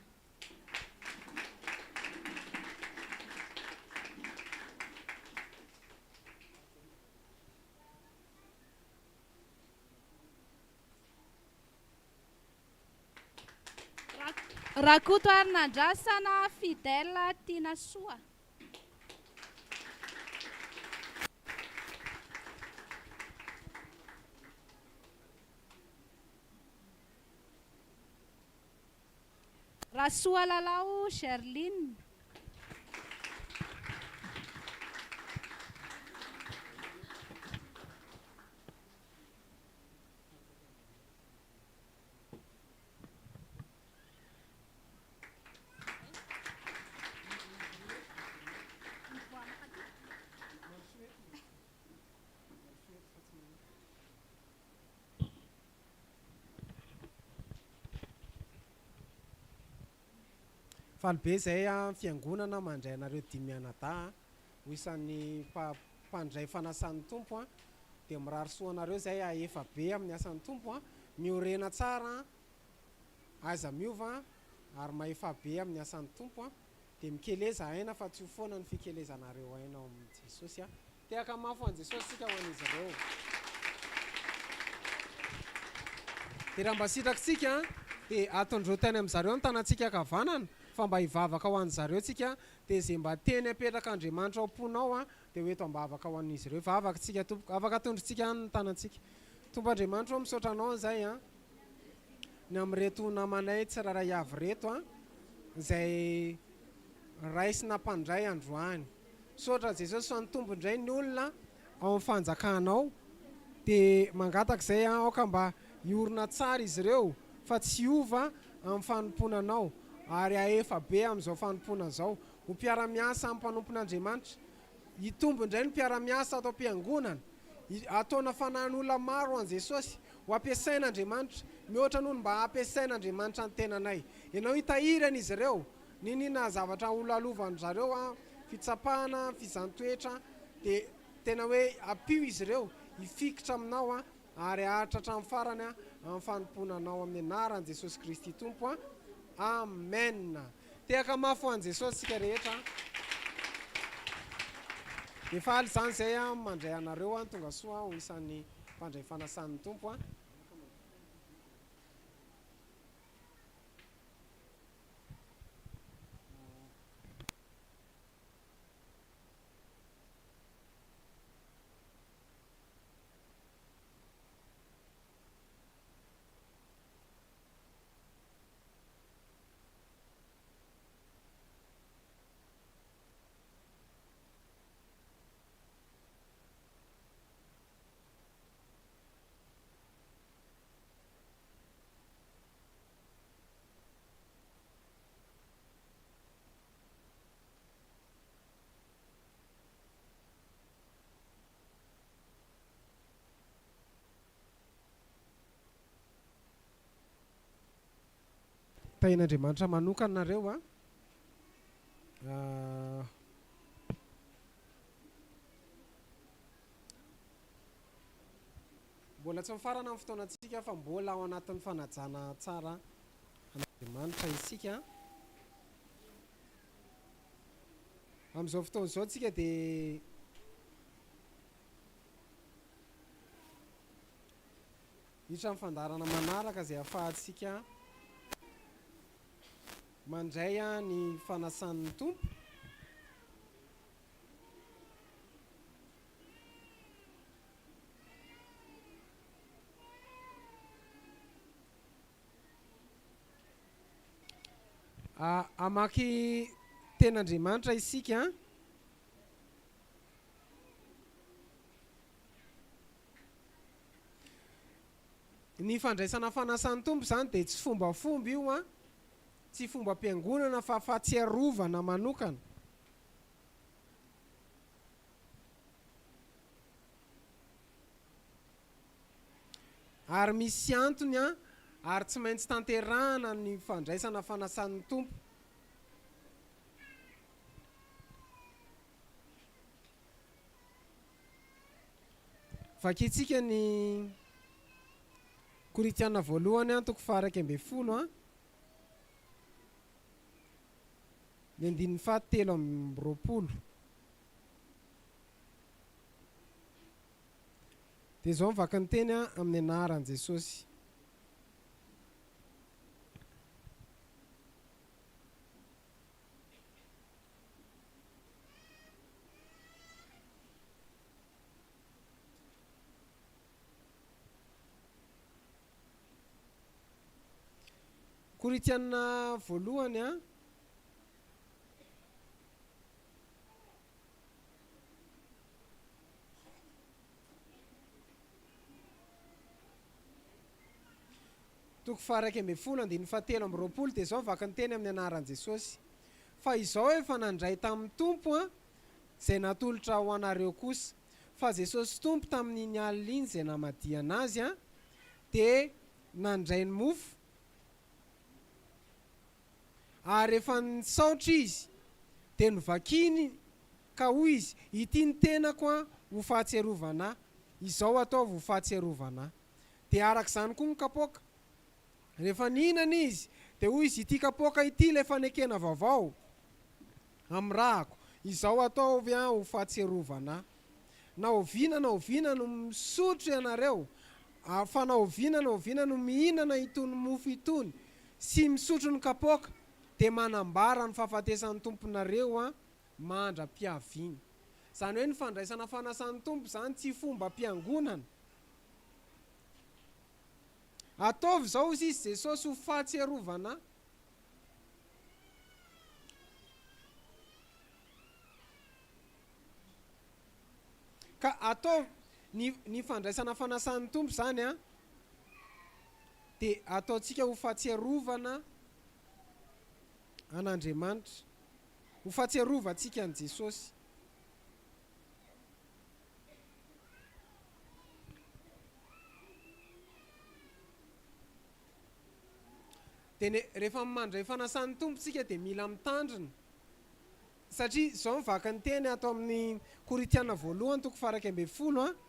Rakotoarinandrasana Fidèle Tianasoa. Rasoalalao Gerline. Faly be izay fiangonana mandray anareo dimy mianadahy ho isan'ny mpandray fanasan'ny Tompo a, dia mirary soa anareo izay hahefa be amin'ny asan'ny Tompo a, miorena tsara aiza miova ary mahefa be amin'ny asan'ny Tompo a, dia mikeleza aina fa tsy ho foana ny fikelezanareo aina ao amin'i Jesosy a. Tehaka mafy ho an'i Jesosy isika ho an'izy ireo. Dia raha mba sitrakitsika dia atondroy tany amin'izareo ny tanantsika ankavanana fa mba hivavaka ho an'izareo tsika dia izay mba teny apetrak'Andriamanitra ao am-ponao an, dia ho eto am-bavaka ho an'izy ireo. Hivavaka tsika tompoko. Afaka atondrontsika any ny tanantsika. Tompo Andriamanitra ô, misaotra Anao izay an, ny amin'ireto namanay tsirairay avy ireto an, izay raisina mpandray androany. Misaotra Jesosy fa nitombo indray ny olona ao amin'ny fanjakanao. Dia mangataka izay an, aoka mba hiorina tsara izy ireo fa tsy hiova amin'ny fanompoana Anao, ary hahefa be amin'izao fanompoana izao, ho mpiara-miasa amin'ny mpanompon'Andriamanitra. Hitombo indray ny mpiara-miasa ato am-piangonana, hataona fanahin'olona maro ho an'i Jesosy, ho ampiasain'Andriamanitra, mihoatra noho ny mba hampiasain'Andriamanitra ny tenanay. Ianao hitahiry an'izy ireo, n'inon'inona zavatra ho lalovan'dry zareo, fitsapana, fizahàn-toetra, dia tena hoe ampio izy ireo hifikitra aminao ary haharitra hatramin'ny farany amin'ny fanompoana Anao amin'ny anaran'i Jesosy Kristy Tompo. Amen. Tehaka mafy ho an'i Jesosy isika rehetra. Dia faly izany izay mandray anareo tonga soa ho isan'ny mpandray fanasan'ny Tompo. Tahian'Andriamanitra manokana nareo a. Mbola tsy mifarana ny fotoanantsika fa mbola ao anatin'ny fanajana tsara an'Andriamanitra isika. Amin'izao fotoana izao tsika dia hiditra amin'ny fandaharana manaraka izay ahafahantsika mandray ny fanasan'ny Tompo. Hamaky tenin'Andriamanitra isika. Ny fandraisana fanasan'ny Tompo izany dia tsy fombafomba io an, tsy fombam-piangonana fa fahatsiarovana manokana. Ary misy antony an, ary tsy maintsy tanterahana ny fandraisana fanasan'ny Tompo. Vakintsika ny Korintiana voalohany an, toko faha-11 an, ny andininy faha-23. Dia izao ny vaky ny teny amin'ny anaran'i Jesosy. Korintiana voalohany a. Toko faha-11 andininy faha-23 dia izao vaky ny teny amin'ny anaran'i Jesosy, Fa izao efa nandray tamin'ny Tompo an, izay natolotra ho anareo kosa, fa Jesosy Tompo tamin'iny alina iny izay namadihana Azy an, dia nandray ny mofo, Ary rehefa nisaotra izy, dia novakiny ka hoy izy, Ity ny tenako an, ho fahatsiarovana ahy. Izao ataovy ho fahatsiarovana ahy. Dia araka izany koa ny kapoaka. Rehefa nihinana izy, dia hoy izy, Ity kapoaka ity ilay fanekena vaovao amin'ny rako. Izao ataovy an, ho fahatsiarovana ahy. Na oviana na oviana no misotro ianareo, fa na oviana na oviana no mihinana itony mofo itony sy misotro ny kapoaka, dia manambara ny fahafatesan'ny Tomponareo mandra-piaviany. Izany hoe ny fandraisana fanasan'ny Tompo izany tsy fombam-piangonana. Ataovy izao hozy izy Jesosy ho fahatsiarovana ahy. Ka ataovy, ny, ny fandraisana fanasan'ny Tompo izany an, dia ataontsika ho fahatsiarovana an'Andriamanitra, ho fahatsiarovantsika an'i Jesosy. Dia ny, rehefa mandray fanasan'ny Tompo isika dia mila mitandrina. Satria izao ny vakin'ny teny ato amin'ny Korintiana voalohany toko faha 11 an.